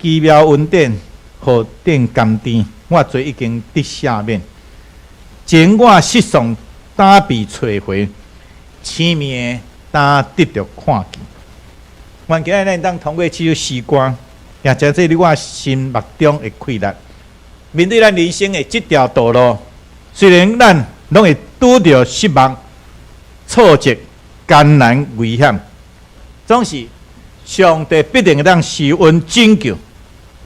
奇妙恩典何等甘甜，我罪已經得赦免。前我失喪，今被揣回，生命的今得著看見。願今日咱當通過這首詩歌，也成做你我心目中的氣力。面對咱人生的這條道路，雖然咱攏會拄著失望、挫折、艱難、危險，總是上帝必定會當施恩拯救，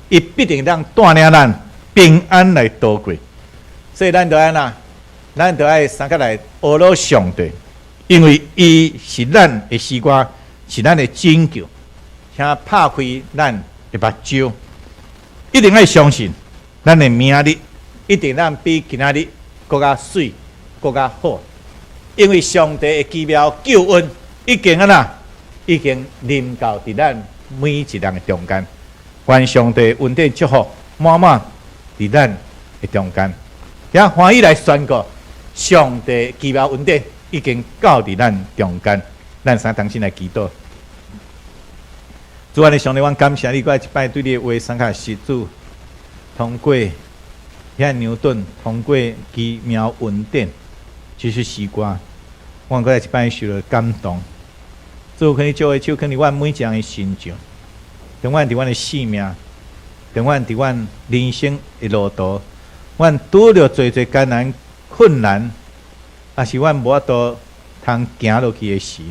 伊必定會當帶領咱平安來度過。所以咱就按怎？咱就愛相佮來呵咾上帝，因為伊是咱的詩歌，是咱的拯救，請拍開咱的目睭，一定愛相信咱的明日一定咱比今仔日閣較媠、閣較好，因為上帝的奇妙救恩已經按怎？已經臨到佇咱每一人的中間。願上帝恩典祝福滿滿佇咱的中間，也歡喜來宣告上帝奇妙恩典已經到佇咱中間。咱三同心來祈禱。主啊，你上帝，阮感謝你，閣再一擺對你的話相較實主，通過遐牛頓，通過奇妙恩典，這首詩歌，阮閣再一擺受到感動。主，求你借的手，囥佇阮每一人的身上，當阮佇阮的性命，當阮佇阮人生的路途，阮拄著濟濟艱難困難，抑是阮無法度通行落去的時，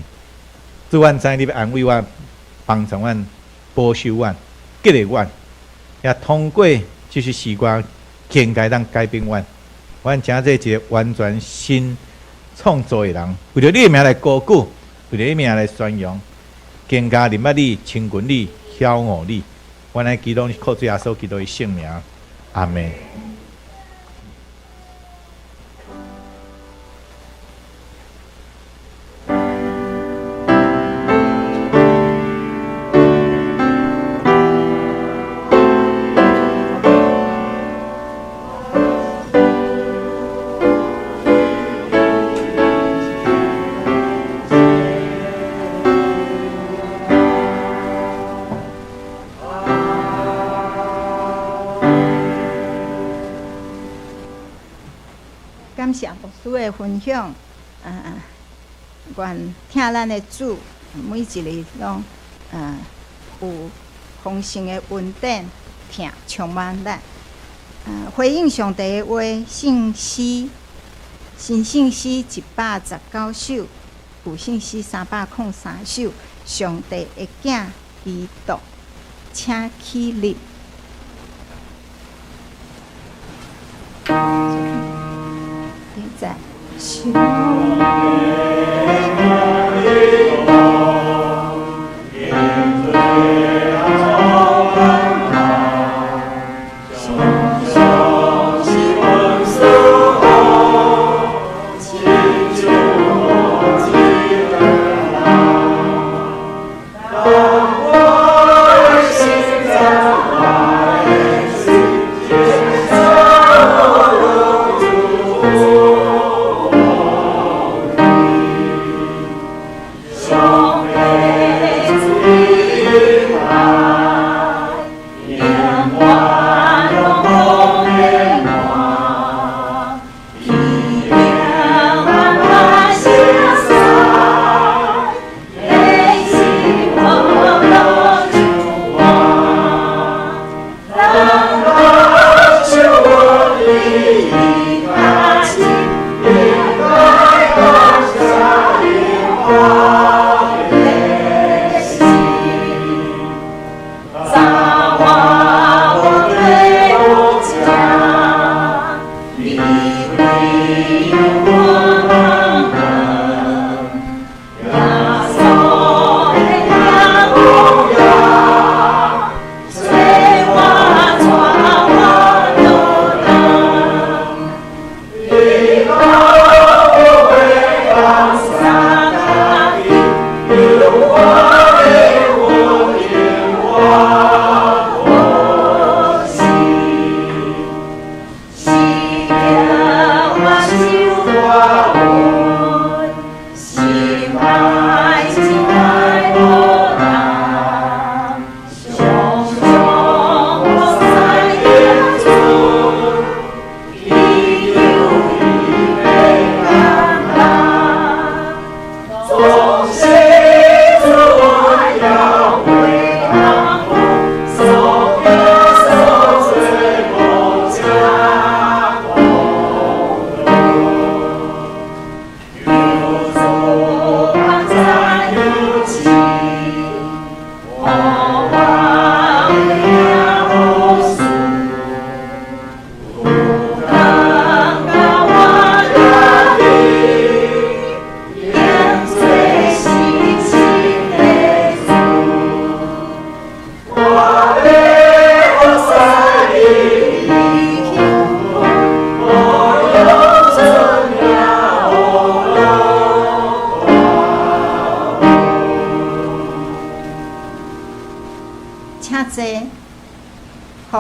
主，阮知你欲安慰阮、幫助阮、保守阮、激勵阮，也通過這首詩歌，更加當改變阮，阮成做一個完全新創造的人，為著你的名來高舉。為著你名來宣揚，更加認捌你、親近你、曉悟你。阮來祈禱，靠主耶穌基督的聖名，阿們。感謝牧師的分享，願疼咱的主每一日攏有豐盛的恩典，疼充滿咱。回應上帝的話，聖詩新聖詩119首，舊聖詩303首。上帝的囝基督，請起立。現在。上帝。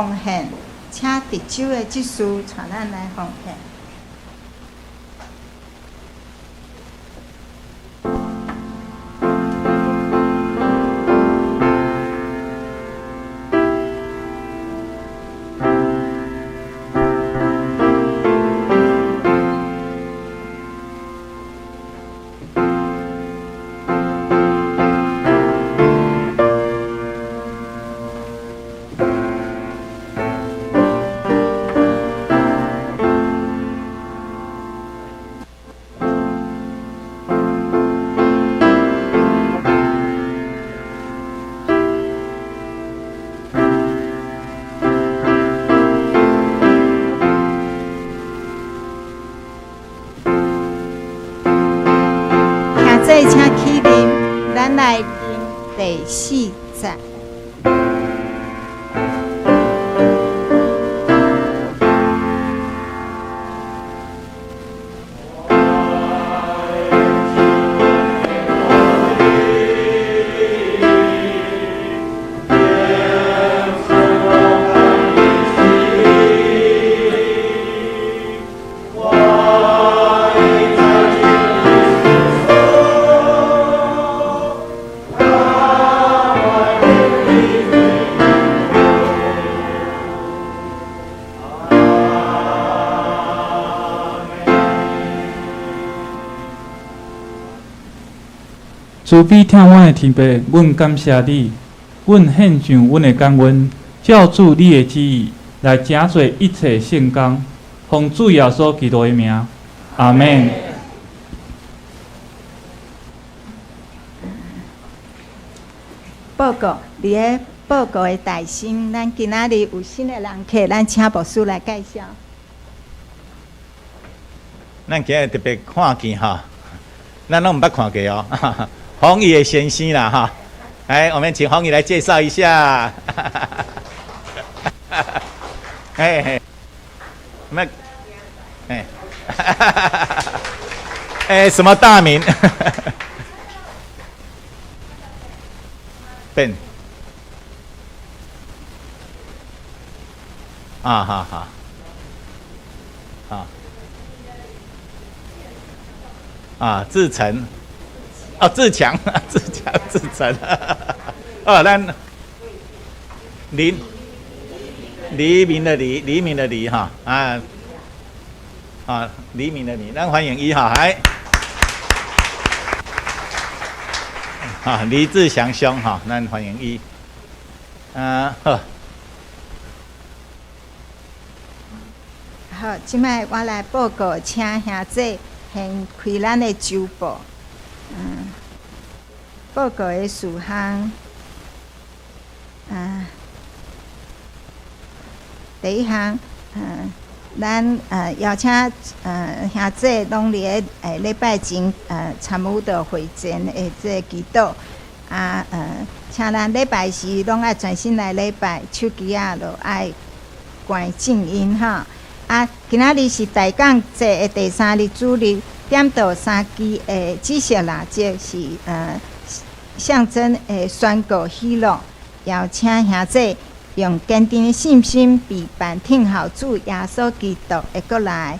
奉獻，請值週的執事帶咱來奉獻。兄弟，請起立，咱來念第四節。慈悲疼阮的天父，阮感謝你，阮獻上阮的感恩，照主你的旨意來成做一切聖工，奉主耶穌基督的名，阿們。報告，佇咧報告的大聲，咱今仔日有新的人客，咱請牧師來介紹。咱今日特別看見吼，咱攏毋捌看過哦。洪宇的先生啦，哈，來，我們請洪宇來介紹一下。哎，那，哎，哎，什麼大名？Ben。啊，好好，啊，啊，志成。哦，志強，志強，志成，哦，咱黎黎明的黎，黎明的黎哈，啊啊，黎明的黎，咱歡迎伊哈，來，啊，黎志祥兄哈，咱歡迎伊，啊好，好，這擺我來報告，請兄弟先開咱的週報。嗯，報告的事項，啊，第一項，嗯，咱邀請兄弟攏佇咧禮拜前參與到會前的這個祈禱，啊請咱禮拜時攏愛專心來禮拜，手機仔就愛關靜音哈。啊，今仔日是大港節的第三日主日。點著三支的紫色蠟燭是象徵的宣告喜樂，邀請兄弟用堅定的信心備辦聽候主耶穌基督的閣來。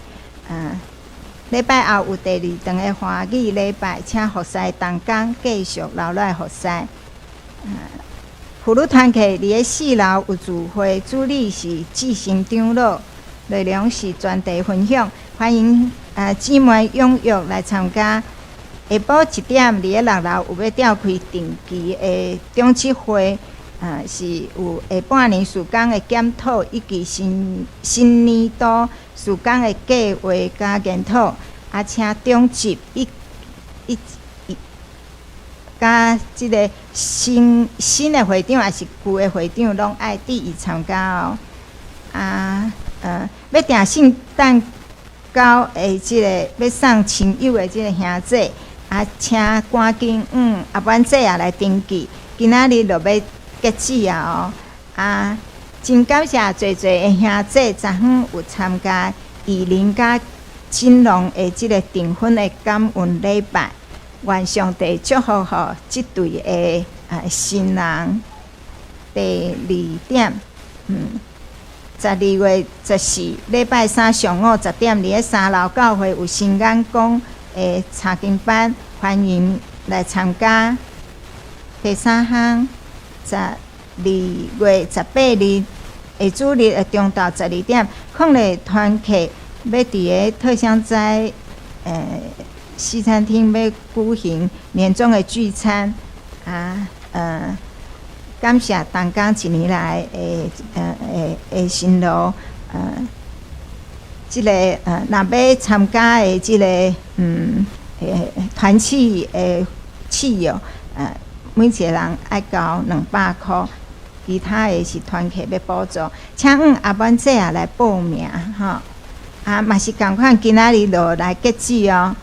禮拜後有第二場的華語禮拜，請服侍同工繼續留來服侍。婦女團契佇咧四樓有聚會，主理是志成長老，內容是專題分享，歡迎姊妹踴躍來參加。下晡一點，佇咧六樓有欲召開定期的長執會，是有下半年事工的檢討，以及新新年度事工的計劃佮研討。啊，請長執以以佮這个新新的會長，抑是舊的會長，攏愛注意參加哦。啊，欲訂聖誕糕的這个欲送親友的這个兄弟，啊，請趕緊阿婉姐也來登記，今仔日就欲截止啊哦。啊，真感謝濟濟的兄弟，昨昏有參加義林佮金龍的這个訂婚的感恩禮拜，願上帝祝福予這對的新人。第二點，嗯。12月14禮拜三上午10點，佇咧三樓教會有新眼光的查經班，歡迎來參加。第三項，12月18日下主日的中晝12點，抗禮團契欲佇咧特香齋西餐廳欲舉行年終的聚餐啊，感謝同工一年來的辛勞，這个若欲參加的這个團契的契約，每一個人愛交200箍，其他的是團契欲補助，請向阿滿姐仔來報名吼。啊，嘛是仝款，今仔日就來截止哦。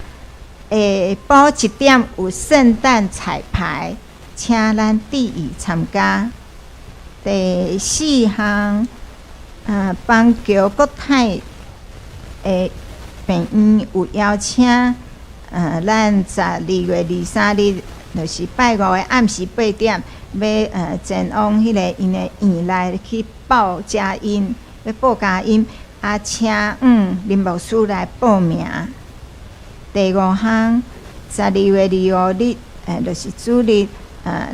下晡1點有聖誕彩排，請咱注意參加。第四項，邦橋國泰的病院有邀請，咱12月23日，就是拜五的暗時8點，欲前往彼个𪜶的院內去報佳音，欲報佳音，啊，請林牧師來報名。第五項，12月25日，就是主日，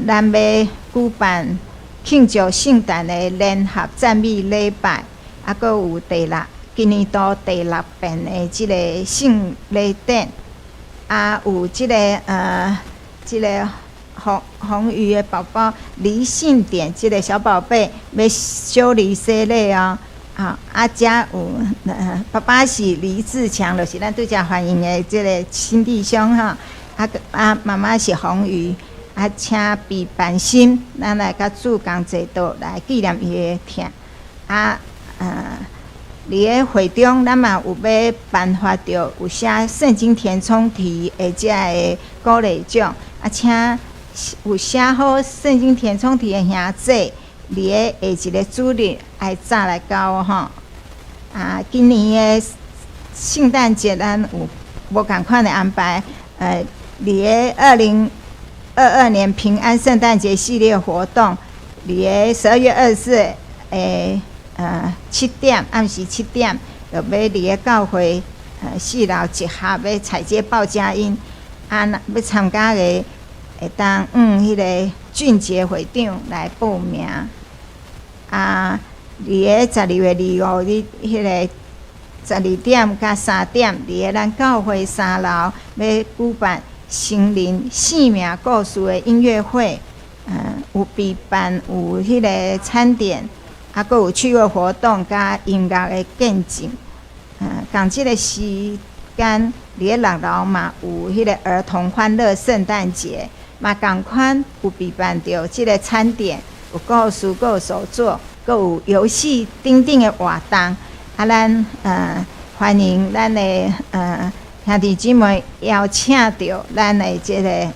咱欲舉辦慶祝聖誕的聯合讚美禮拜，啊，閣有第六今年度第六遍的這个聖禮典，啊，有這个紅紅魚的寶寶黎信典，這个小寶貝欲修禮洗禮哦。啊，啊，遮有爸爸是黎志強，就是咱拄才歡迎的這个新弟兄吼。啊，啊，媽媽是紅魚，啊，請備辦心，咱來佮主共齊道來紀念伊的疼。啊，佇咧會中，咱嘛有欲頒發著有寫聖經填充題的這个鼓勵獎，啊，請有寫好聖經填充題的兄弟，佇咧下一个主日愛早來交吼。啊，今年的聖誕節咱有無仝款的安排，佇咧2022年平安聖誕節系列活動，佇咧12月24的7點，暗時7點，就欲佇咧教會四樓集合，欲踩街報佳音。啊，若欲參加的，會當向彼个俊傑會長來報名。啊，佇咧12月25日，彼个12點佮3點，佇咧咱教會三樓欲舉辦成人生命故事的音樂會，有備辦有彼个餐點，啊，閣有趣味活動佮音樂的見證。仝這个時間，佇咧六樓嘛有彼个兒童歡樂聖誕節，嘛仝款有備辦著這个餐點，有故事，閣有手作，閣有遊戲等等的活動。啊，咱歡迎咱的兄弟姊妹邀請著咱的這个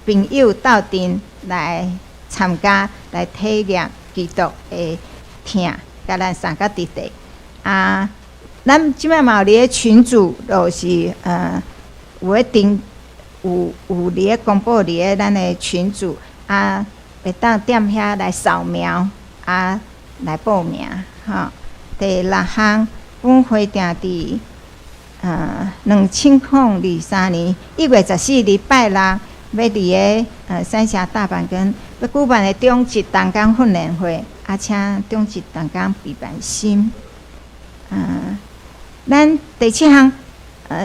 朋友鬥陣來參加，來體驗基督的疼，佮咱相佮佇地。啊，咱這擺嘛有佇咧群組，就是有咧登，有佇咧公布佇咧咱的群組，啊，會當踮遐來掃描，啊，來報名，吼。第六項，本會定佇2023年1月14日拜六，欲佇咧三峽大板根欲舉辦的中職同工訓練會，啊，請中職同工備辦心。咱第七項，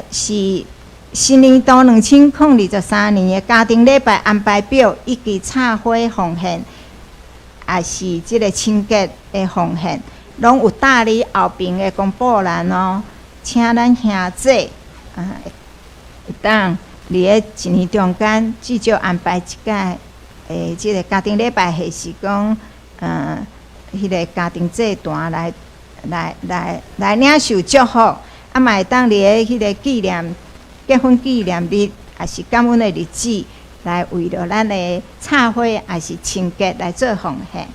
是新年度2023年的家庭禮拜安排表以及插花奉獻，也是這个清潔的奉獻，攏有貼佇後爿的公布欄哦。請咱兄弟啊，會當佇咧一年中間至少安排一擺的這个家庭禮拜，或是講，彼个家庭祭壇來領受祝福，啊，嘛會當佇咧彼个紀念結婚紀念日，抑是感恩的日子，來為著咱的插花，抑是清潔來做奉獻。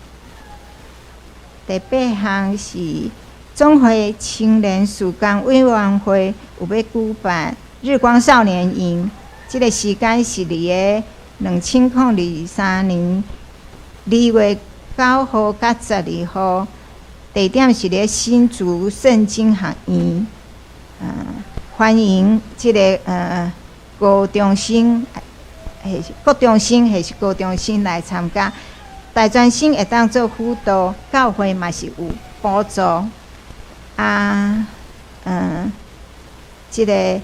第八項是總會青年事工委員會有欲舉辦日光少年營，這个時間是佇咧2023年2月9號佮12號。地點是咧新竹聖經學院，歡迎這个高中生，還是國中生，還是高中生來參加。大專生會當做輔導，教會嘛是有補助。啊，這个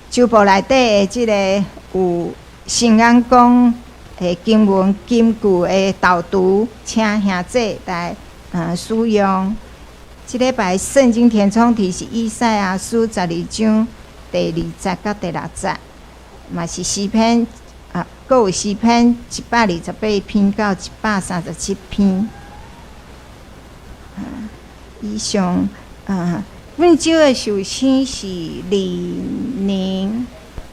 周報內底的這个有新眼光的經文金句的導讀，請兄弟來使用。這禮拜聖經填充題是以賽亞書12章第2節佮第6節，嘛是詩篇啊，閣有詩篇128篇到137篇。以上啊，本週的壽星是李寧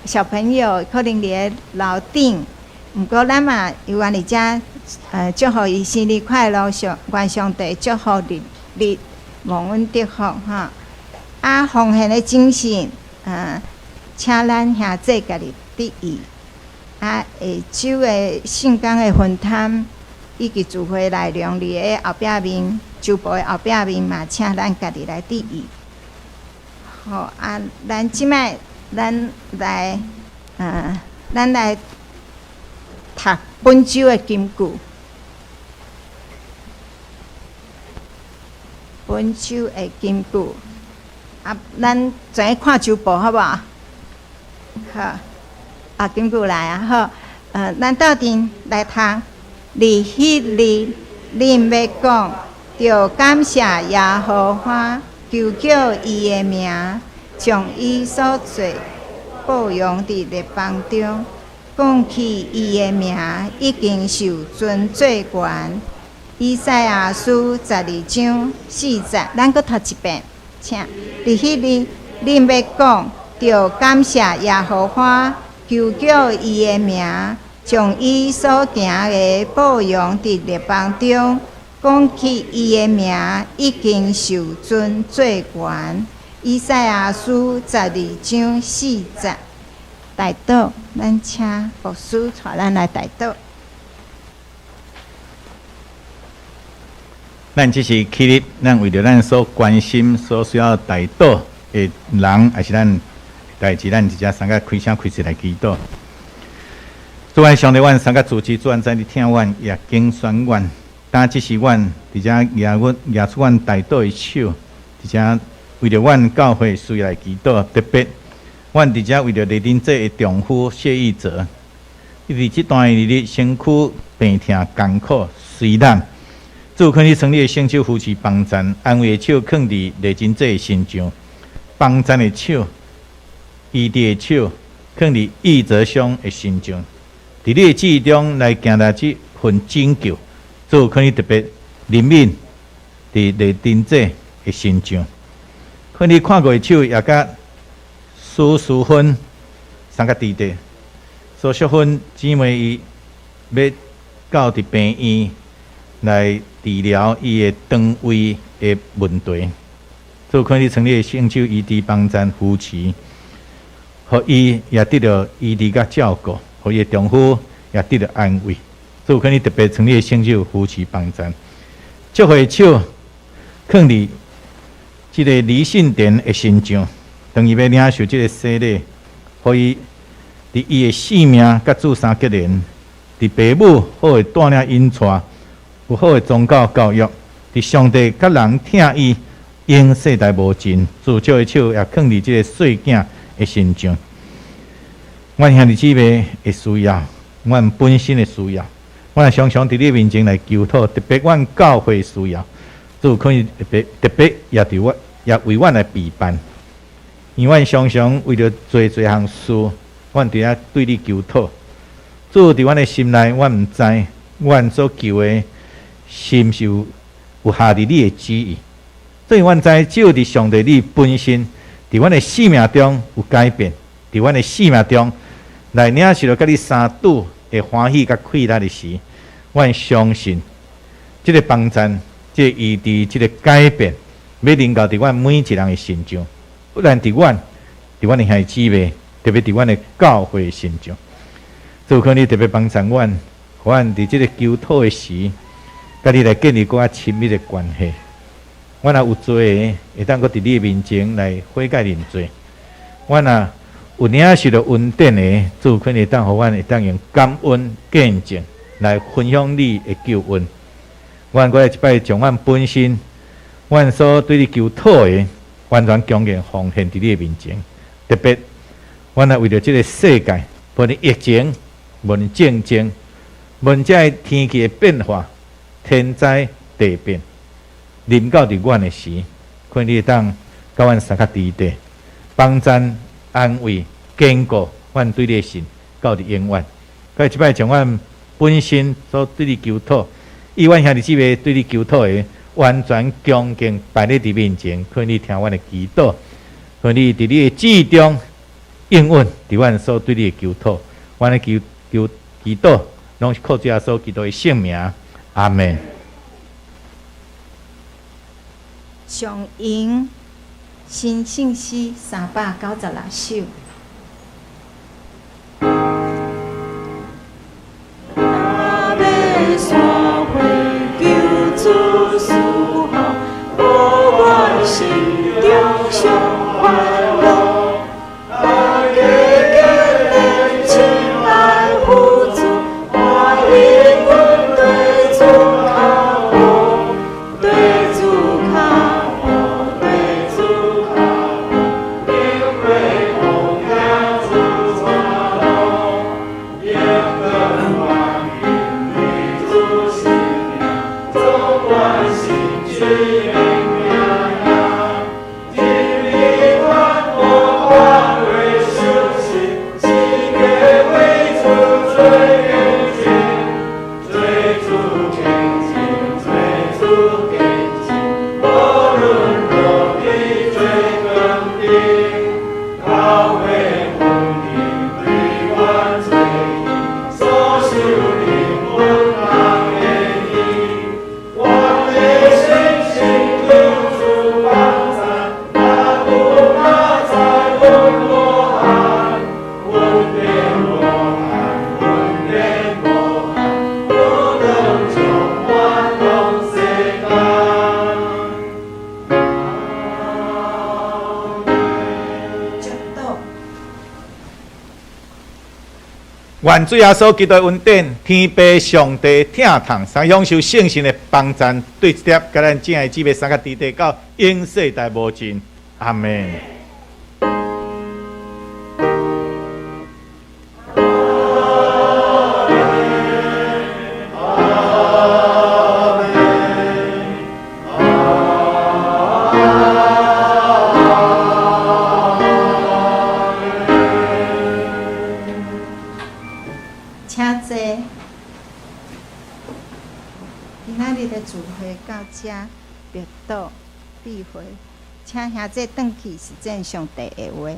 小朋友，可能佇咧樓頂，毋過咱嘛有願佇遮祝福伊生日快樂，上願上帝祝福日日蒙恩得福哈。啊，奉獻的精神，請咱兄弟家己得意。啊，下週的聖工的分擔以及聚會內容佇咧後壁面，周報的後壁面嘛，請咱家己來得意。好，啊，咱這擺咱來讀本週的金句。本週的金句，啊，咱怎樣看周報好無？好，啊，金句來啊，好，咱鬥陣來讀。佇彼日，恁欲講，著感謝耶和華，求叫伊的名，將伊所做報揚佇列邦中，講起伊的名已經受尊做懸。以賽亞書12章4節，咱閣讀一遍，請。佇彼日，恁欲講，著感謝耶和華，求叫伊的名，將伊所行的報揚佇列邦中，講起伊的名已經受尊做懸。以賽亞書12章4節，代禱，咱請牧師帶咱來代禱。咱這是起立，咱為著咱所關心、所需要代禱的人，抑是咱代誌，咱直接三個開聲開喙來祈禱。主阮上帝，阮三個主持，主阮知你疼阮，也揀選阮。今這是阮佇遮舉阮舉出阮代禱的手，佇遮為著阮教會需要來祈禱。特別，阮佇遮為著麗珍姐的丈夫謝義哲，伊佇這段日子身軀病痛艱苦，雖然主肯你創你的聖手扶持幫贊，安慰的手囥佇麗珍姐的身上，幫贊的手、醫治的手囥佇義哲兄的身上，佇你的旨意中來行來這份拯救，主肯你特別憐憫佇麗珍姐的身上，肯你看過的手也佮蘇淑芬三個弟弟，蘇淑芬姊妹伊欲到佇病院來治療伊的腸胃的問題，主肯你創你的聖手醫治幫贊扶持，予伊也得著醫治佮照顧，予伊的丈夫也得著安慰。主肯你特別創你的聖手扶持幫贊，祝福的手囥佇這个李信典的身上，當伊欲領受這个洗禮，予伊佇伊的性命佮主相結連，佇爸母好的帶領引帶，有好的宗教教育，佇上帝佮人疼伊，永世代無盡。主祝的手也囥佇這个細囝的身上。阮兄弟姊妹的需要，阮本身的需要，阮常常佇你面前來求討，特別阮教會需要，主可以特別特別也佇我也為阮來備辦，因為阮常常為著做濟項事，阮佇遐對你求討。主佇阮的心內，阮毋知阮所求的是毋是有合佇你的旨意，所以阮知只有佇上帝你本身，佇阮的生命中有改變，佇阮的生命中來領受著佮你相拄的歡喜佮快樂的時，阮相信這个幫贊、這个醫治、這个改變，欲臨到佇阮每一人的身上，不但佇阮，佇阮的兄弟姊妹，特別佇阮的教會身上，主可你特別幫贊阮，予阮佇這个求討的時，佮你來建立閣較親密的關係。阮若有罪的，會當閣佇你的面前來悔改認罪。阮若有領受著恩典的，主肯會當予阮會當用感恩見證來分享你的救恩。阮閣來一擺將阮本身，阮所對你求討的，完全恭敬奉獻佇你的面前。特別，阮若為著這个世界，無論疫情，無論戰爭，無論這个天氣的變化，天災地變，臨到佇阮的時，看你會當佮阮相佮佇地，幫贊、安慰、堅固阮對你的信，到佇永遠。閣這擺將阮本身所對你求討，以阮兄弟姊妹對你求討的，完全恭敬擺佇你面前，看你聽阮的祈禱，看你佇你的旨意中應允佇阮所對你的求討，阮的求求祈禱，攏是靠主耶穌基督的聖名，阿門。上榮新聖詩396首。阿伯山會求主賜福，予阮心中上歡樂。大家堅定親愛父主，歡迎阮對主跤步，對主跤步，對主跤步，靈會同行主帶路，永遠歡迎對主生命，總願心水免驚嚇。真理傳播看為相信，世界為主做見證，做主見證，做主見證，無論落地做光明，教會穩定對阮做義，所受靈恩大建議，我的信心求主幫贊，若有哪知阮無憾，阮便無憾，阮便無憾，不能充滿當世間。祝禱。願主耶穌基督的恩典、天父上帝疼痛，三享受聖神的幫贊，對接佮咱親愛姊妹相佮佇地到永世代無盡。阿門。請坐。今仔日的聚會到這，默禱閉會，請兄弟轉去實踐上帝的話。